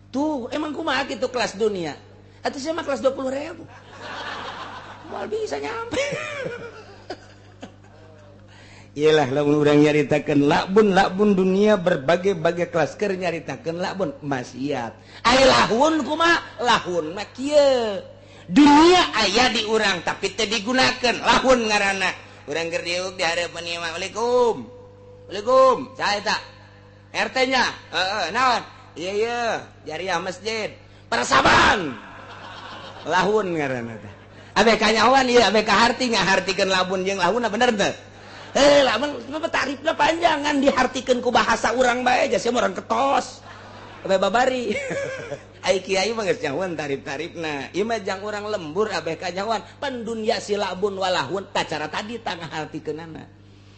Tuh emang kumaha kitu kelas dunia? Atuh sia mah kelas 20.000. Moal bisa nyampe. Iyalah lamun urang nyaritakeun labun-labun dunia berbagai-bagai kelas keur nyaritakeun labun maksiat. Aya lahun kumaha? Lahun mah kieu. Dunia aya di urang tapi teu digunakeun. Lahun ngaranna. Urang keur diuk di hareupeun ieu mah, "Waalaikum." "Waalaikum." Saha eta? RT-nya. Heeh, naon? Iya iya, jariah masjid. Persaban. Lahun ngaranna teh. Abe kanyawan ieu abe kaharti ngahartikeun labun jeung lahunna bener teu? Eh, lamun tarifna panjangan dihartikeun ku bahasa urang bae ja sia urang ketos. Abe babari. Ai kiai mah geus nyahoan tarif-tarifna. Ieu mah jang urang lembur abe kanyawan. Pan dunya si labun walahun tah cara tadi tah ngahartikeunana.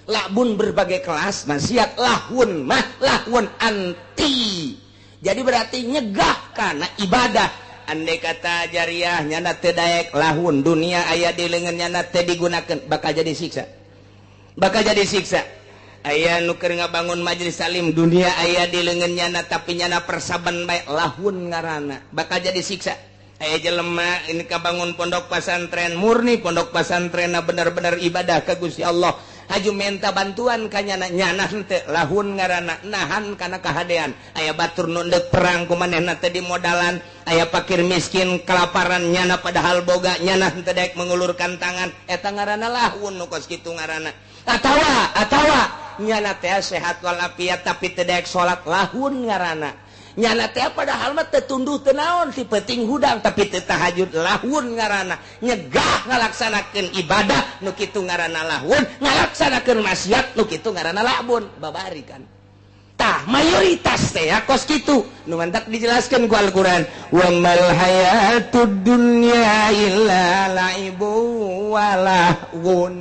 Labun berbagai kelas maksiat, lahun mah lahun anti. Jadi berarti nyegah kana ibadah. Andai kata jariah nyana teu daek lahun dunia aya di leungeun nyana teu digunakeun bakal jadi siksa. Bakal jadi siksa. Aya nu keur ngabangun majelis salim dunia aya di leungeun nyana tapi nyana persaban bae lahun ngaranna bakal jadi siksa. Aya jelema ini kabangun pondok pesantren murni pondok pesantrenna bener-bener ibadah ka Gusti Allah. Haju minta bantuan ka nyana nyana henteu lahun ngaranna nahan kana kahadean. Aya batur nu deuk perang ku manehna teh dimodalan, aya pakir miskin kelaparan nyana padahal boga nyana henteu daek mengulurkan tangan eta ngaranna lahun nu kos kitu ngaranna. Atawa atawa nyana teh sehat walafiat tapi teu daek salat lahun ngaranna. Nyana teh padahal mah teu tunduh teu naon ti peuting hudang tapi teu tahajud lahun ngaranna. Nyegah ngalaksanakeun ibadah nu kitu ngaranna lahun, ngalaksanakeun maksiat nu kitu ngaranna labun. Babari kan. Tah mayoritas teh ya kos kitu nu mantak dijelaskeun ku Al-Qur'an, wa mal hayatud dunya illa laibu wa lahwun.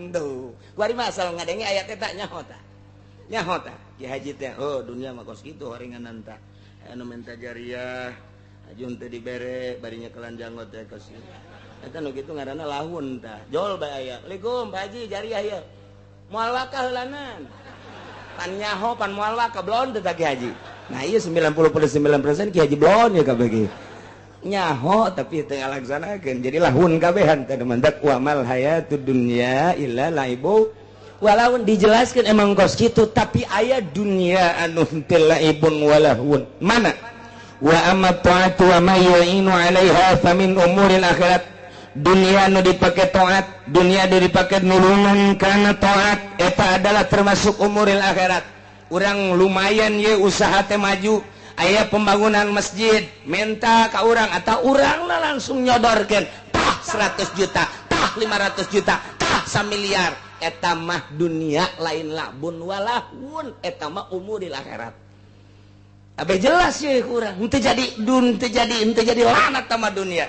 Tuh. Kuari mah asal ngadenge ayat eta nyaho tah. Nyaho tah. Ki haji teh oh dunia mah kos kitu horenganan tah. Anu minta jariah ajun teu dibere bari nyekelan janggot teh kos. Eta nu kitu ngaranna lahun tah. Jol bae aya. Assalamualaikum Pak Haji jariah ieu. Moal wakah heulanan. Pan nyaho pan moal wakah blon teh Ki Haji. Nah ieu 99% Ki Haji blon ya kabeh ge. Nyaho tapi teu ngalaksanakeun. Jadi lahun kabehan teh mantak wa mal hayatud dunya illa laibu. Walaupun dijelaskan emang kos gitu, tapi aya dunia anu teu laibun walahun. Mana? Wa amma ta'atu wa ma yu'inu 'alaiha fa min umuril akhirat. Dunia nu dipake taat, dunia nu dipake nulungan kana taat, eta adalah termasuk umuril akhirat. Urang lumayan ye usaha teh maju, aya pembangunan masjid, menta ka urang atau urang lah langsung nyodorkeun, tah 100 juta, tah 500 juta, tah 1 miliar. Eta mah dunia lain labun walahun, eta mah umuril akhirat. Abe jelas ye kurang, henteu jadi dun, henteu jadi lanat sama dunia.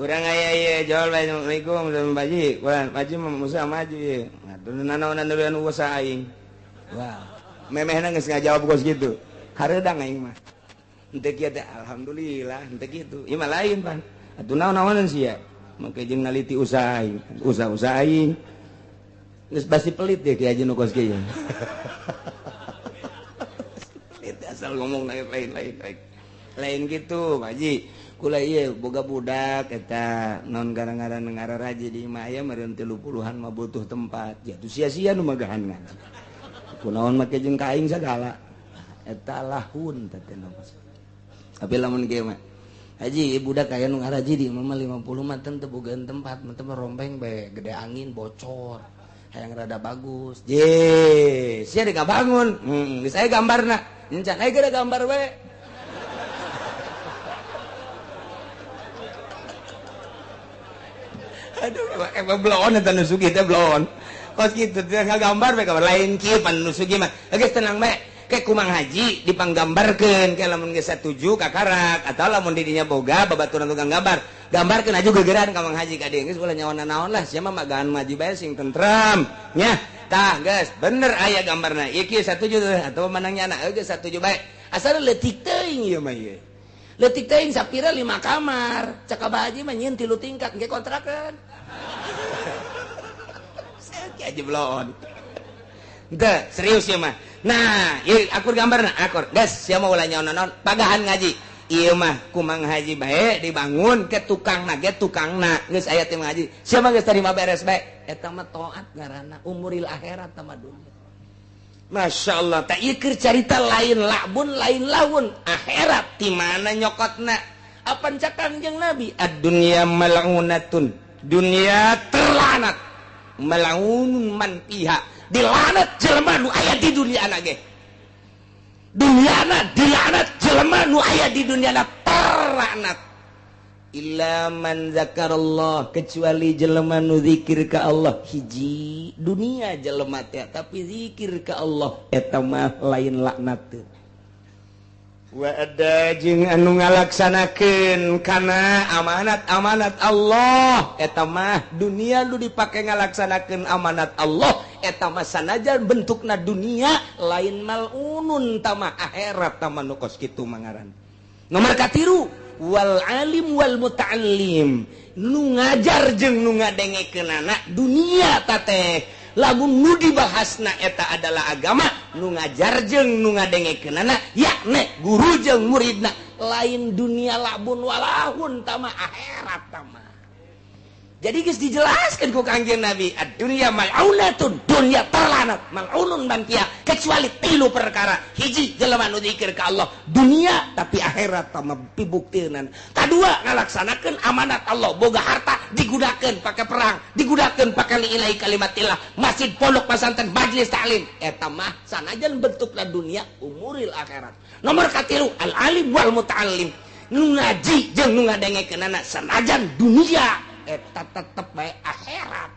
Urang aya ye jawab bae assalamualaikum Pak Haji, urang Pak Haji mah usaha maju ye. Atuh nanaonan duluan usaha aing. Wah, memehna geus ngajawab kos kitu. Hareudang aing mah. Henteu kieu teh alhamdulillah, henteu kitu. Ieu mah lain pan. Atuh naon-naonan sia. Make jeung naliti usaha aing, usaha-usaha aing. Geus pasti pelit deh Ki Haji nu kos kieu. Pelit asal ngomong lain-lain lain gitu Pak Haji. Kula ieu boga budak eta non gara-gara ngararaji di imah aya meureun 30-an mah butuh tempat. Jatuh sia-sia nu magahan ngaji. Kunaon make jeung ka aing sagala. Eta lahun teh teh. Tapi lamun kieu mah Haji budak aya nu ngaraji di imah mah 50 mah teu bogaan tempat, mah teh rompeng bae gede angin bocor. Hayang rada bagus. Je, sia deuk bangun. Geus aya gambarna. Encan aya geus gambar bae. Aduh, emang bloon eta nu sugih teh bloon. Kos kitu teh ngagambar bae gambar lain kieu pan nu sugih mah. Geus tenang bae. Ke kumang haji dipanggambarkeun ke lamun geus satuju kakarak atau lamun di dinya boga babaturan tukang gambar. Gambarkeun aju gegeran ka Mang Haji ka dieu geus ulah nyawana naon lah sia mah magahan maju bae sing tentrem nya. Tah geus bener aya gambarna. Ieu kieu satuju atau manangnya anak geus satuju bae. Asal leutik teuing ieu mah ieu. Leutik teuing sapira 5 kamar. Cek Abah Haji mah nyieun 3 tingkat engke kontrakeun. Saeuki aja bloon. Henteu serius ieu mah. Nah, ieu akur gambarna akur. Geus sia mah ulah nyaona naon pagahan ngaji. Ieu mah kumang haji bae dibangun ke tukangna ge tukangna geus aya teh ngaji. Sia mah geus tarima beres bae. Eta mah taat ngaranna umuril akhirat tama dunya. Masya Allah, tak ieu keur carita lain labun lain laun akhirat di mana nyokotna? Apan cak Kangjeng Nabi? Ad-dunya mal'unatun. Dunia terlanat. Mal'unun man fiha. Dilanat jelema nu aya di dunia na ge. Dunyana dilanat jelema nu aya di dunyana terlanat. Illa man zakarallah, kecuali jelema nu zikir ka Allah. Hiji dunia jelema teh tapi zikir ka Allah eta mah lain laknat teh. Wa ada jeung anu ngalaksanakeun kana amanat-amanat Allah eta mah dunia nu dipake ngalaksanakeun amanat Allah eta mah sanajan bentukna dunia lain malunun tamah akhirat tamah nu kos kitu mangaran. Nomor katilu wal alim wal muta'allim, nu ngajar jeung nu ngadengekeunana dunia tateh. Lamun nu dibahasna eta adalah agama, nu ngajar jeung nu ngadengekeunana yakni guru jeung muridna, lain dunia labun walahun tama akhirat tama. Jadi geus dijelaskeun ku Kangjeng Nabi, ad-dunya mal'unatun, dunya terlanat, mal'unun man fiha, kecuali tilu perkara. Hiji jelema nu zikir ka Allah, dunia tapi akhirat tama pibuktieunan. Kadua ngalaksanakeun amanat Allah, boga harta digunakeun pake perang, digunakeun pake lillahi kalimatillah, masjid, pondok pesantren, majelis taklim, eta mah sanajan bentukna dunia umuril akhirat. Nomor katilu al-alim wal muta'allim, nu ngaji jeung nu ngadengekeunana sanajan dunia eta tetep bae akhirat.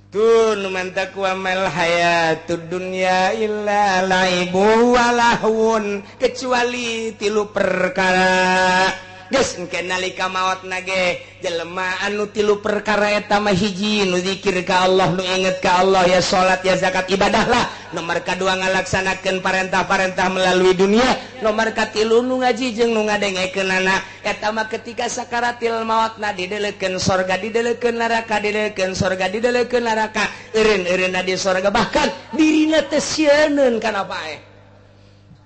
Tun man taqwa mal hayatud dunya illa laibu wa lahun, kecuali tilu perkara. Geus engke nalika maotna ge jelema anu tilu perkara eta mah hiji nu zikir ka Allah, nu inget ka Allah, ya salat ya zakat ibadah lah. Nomor kadua ngalaksanakeun parentah-parentah melalui dunia. Nomor katilu nu ngaji jeung nu ngadengekeunana. Eta mah ketika sakaratil maotna didelekeun sorga, didelekeun neraka, didelekeun sorga, didelekeun neraka, eureun-eureunna di sorga, bahkan dirina teh sieun kana paeh.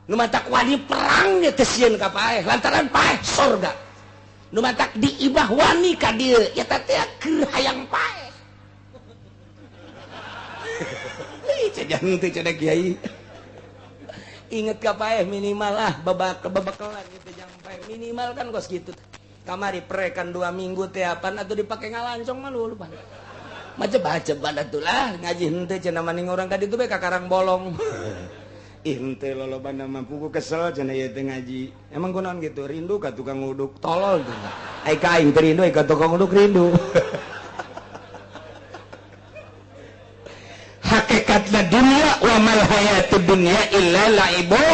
Nu matak wani perang ge teh sieun ka paeh lantaran paeh sorga. Nu matak diibah wani ka dieu eta teh keur hayang paeh. Ih cejan teh cenah kiai. Inget ka paeh minimal ah babak-babakalan gitu jang paeh minimal kan kos kitu. Kamari prekan 2 minggu teh apaan atuh dipake ngalancong mah lu lupa. Macem-macem atuh lah ngaji henteu cenah maning urang ka ditu bae ka Karang Bolong. Ih henteu lolobana mah pugu kesel cenah ieu teh ngaji. Emang kunaon gitu rindu ka tukang uduk tolol tuh. Ai ka aing teh rindu ai ka tukang uduk rindu. Hakikatna dunya wa mal hayatud dunya illa laibu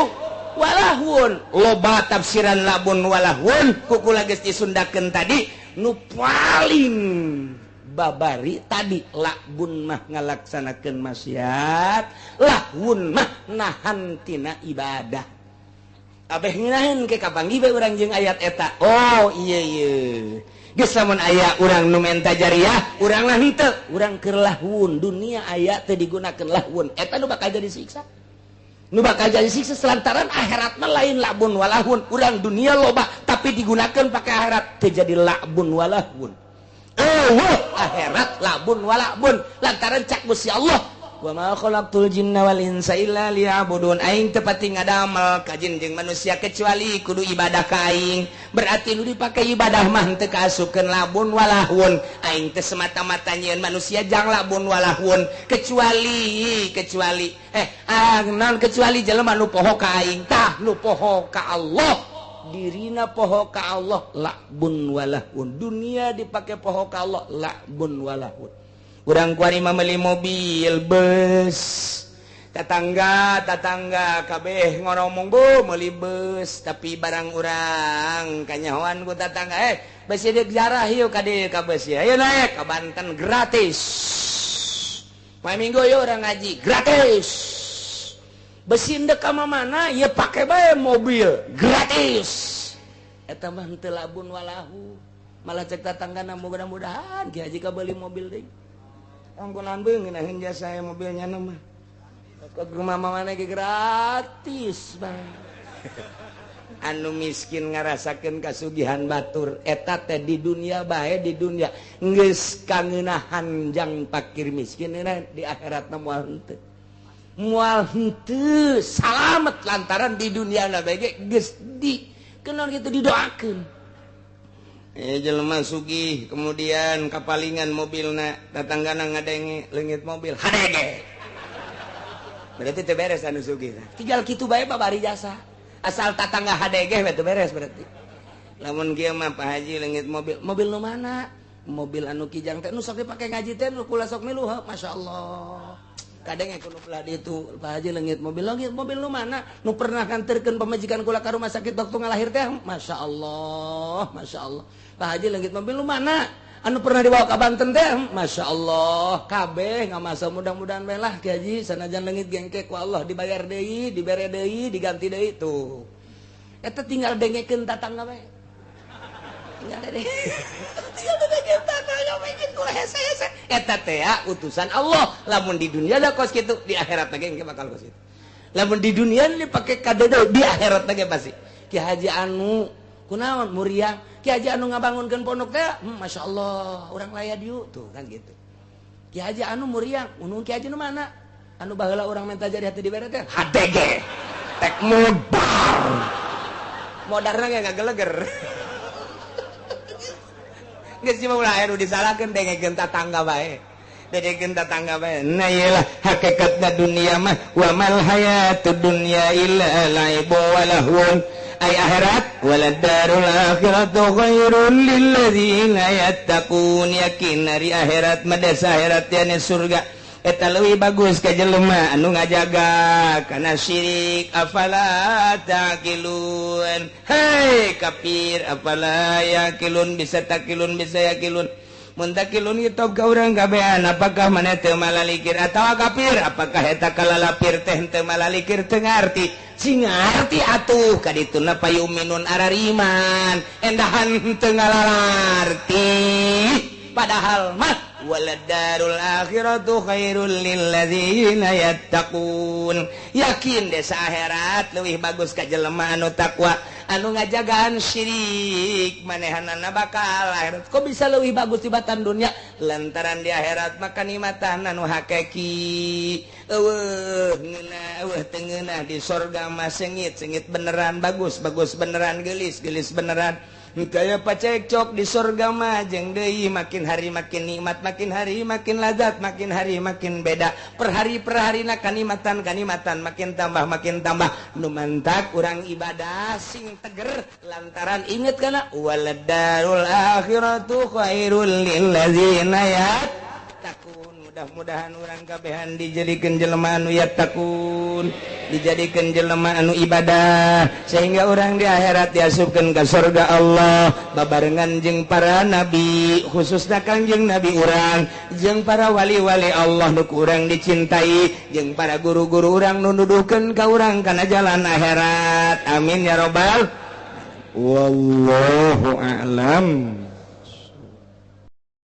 walahun. Loba tafsiran labun walahun kukula geus disundakeun tadi nu paling babari tadi labun mah ngalaksanakeun maksiat, lahun mah nahan tina ibadah. Abeh ngeunaheun ke kapanggih bae urang jeung ayat eta. Oh iya iya. Geus lamun aya urang nu menta jariah, urang lah henteu, urang keur lahun. Dunia aya teu digunakeun lahun, eta nu bakal jadi siksa. Nu bakal jadi siksa selantaran akhirat mah lain labun walahun. Urang dunia loba tapi digunakeun pake akhirat teu jadi labun walahun. Eueuh akhirat labun walabun lantaran cak Gusti Allah wa ma khalaqtul jinna wal insa illa liya'budun. Aing teu pati ngadamel ka jin jeung manusia kecuali kudu ibadah ka aing. Berarti nu dipake ibadah mah teu kaasupkeun labun walahun. Aing teh semata-mata nyieun manusia jang labun walahun kecuali kecuali naon kecuali jelema nu poho ka aing. Tah nu poho ka Allah dirina poho ka Allah labun walahun. Dunia dipake poho ka Allah labun walahun. Urang kuari mah meuli mobil bus, tetangga tetangga kabeh ngoromong bu meuli bus, tapi barang urang kanyahoan ku tetangga besi deuk jarah yeuh ka dieu ka bus ieu, ayo naik ka Banten gratis. Poe Minggu yeuh urang ngaji gratis. Besi ndek ka mana ieu pake bae mobil gratis. Eta mah henteu labun walahu. Malah cek tetanggana mudah-mudahan Ki Haji ka beuli mobil deui. Angkunan beung ngeunaheun jasa mobilnya mah. Ke rumah mana ge gratis bang. Anu miskin ngarasakeun kasugihan batur eta teh di dunia bae di dunia geus kangeunahan jang pakir miskin di akhiratna moal henteu. Moal henteu salamet lantaran di dunia na bae ge geus di kenaon kitu didoakeun. Jelema sugih kemudian kapalingan mobilna tatanggana ngadenge leungit mobil hadege. Berarti teu beres anu sugih. Tinggal kitu bae babari jasa. Asal tatangga hadege we teu beres berarti. Lamun kieu mah Pak Haji leungit mobil, mobil nu mana? Mobil anu kijang teh nu sok dipake ngaji teh nu kula sok milu, masyaallah. Kadang ku nu belah ditu Pak Haji leungit mobil nu mana? Nu pernah nganterkeun pamajikan kula ka rumah sakit waktu ngalahir teh, masyaallah, masyaallah. Pak Haji leungit mobil nu mana? Anu pernah dibawa ka Banten teh, masyaallah. Kabeh ngamasa mudah-mudahan bae lah Ki Haji sanajan leungit gengke ku Allah dibayar deui, dibere deui, diganti deui tuh. Eta tinggal dengekeun tatangga bae. Tinggal denge. Tinggal dengekeun tatangga bae kitu hese-hese. Eta teh utusan Allah. Lamun di dunia da kos kitu, di akhirat ge engke bakal kos kitu. Lamun di dunia dipake kadedo, di akhirat ge pasti. Ki Haji anu kunaon muriang, Ki Haji anu ngabangunkeun pondok teh, masyaallah, urang laya dieu tuh kan gitu. Ki Haji anu muriang, unung Ki Haji nu mana? Anu baheula urang minta jadi hati dibere teh HDG. Tek modar. Modarna ge ngageleger. Geus mah ulah aya nu disalahkeun dengekeun tatangga bae. Dengekeun tatangga bae. Nah ieu lah hakikatna dunia mah wa mal hayatud dunya illa laibu wa lahwun. Ay akhirat waladarul akhiratu khairul lil ladzina yattaqun. Yakin ari akhirat mah desa akhirat yani surga. Eta leuwih bagus ka jelema anu ngajaga kana syirik. Afala taqilun. Hei kafir, afala yaqilun, bisa taqilun bisa yaqilun. Mun taqilun itu ka urang kabehan, apakah maneh teu malalikir atawa kafir, apakah eta kalalapir teh teu malalikir, teu ngarti? Sing ngarti atuh ka dituna payuminun arariman endahan teu ngalalarti. Padahal mah waladarul akhiratu khairul lilladzina yattaqun. Yakin desa akhirat leuwih bagus ka jelema anu takwa, anu ngajagaan syirik, manehanana bakal akhirat. Kok bisa leuwih bagus tibatan dunia? Lantaran di akhirat maka nikmatan anu hakiki. Eueuh ngeunah, eueuh teu ngeunah di sorga mah sengit, sengit beneran, bagus, bagus beneran, geulis, geulis beneran. Kaya pacekcok di sorga mah jeung deui makin hari makin nikmat, makin hari makin lazat, makin hari makin beda. Per hari per harina kanikmatan kanikmatan makin tambah makin tambah. Nu mantak urang ibadah sing teger lantaran inget kana waladarul akhiratu khairul lilladzina yattaqun. Mudah-mudahan urang kabehan dijadikeun jelema anu yattaqun, dijadikeun jelema anu ibadah, sehingga orang di akhirat diasupkeun ka surga Allah babarengan jeung para nabi, khususna Kangjeng Nabi urang, jeung para wali-wali Allah nu ku urang dicintai, jeung para guru-guru urang nu nuduhkeun ka urang kana jalan akhirat. Amin ya robbal. Wallahu a'lam.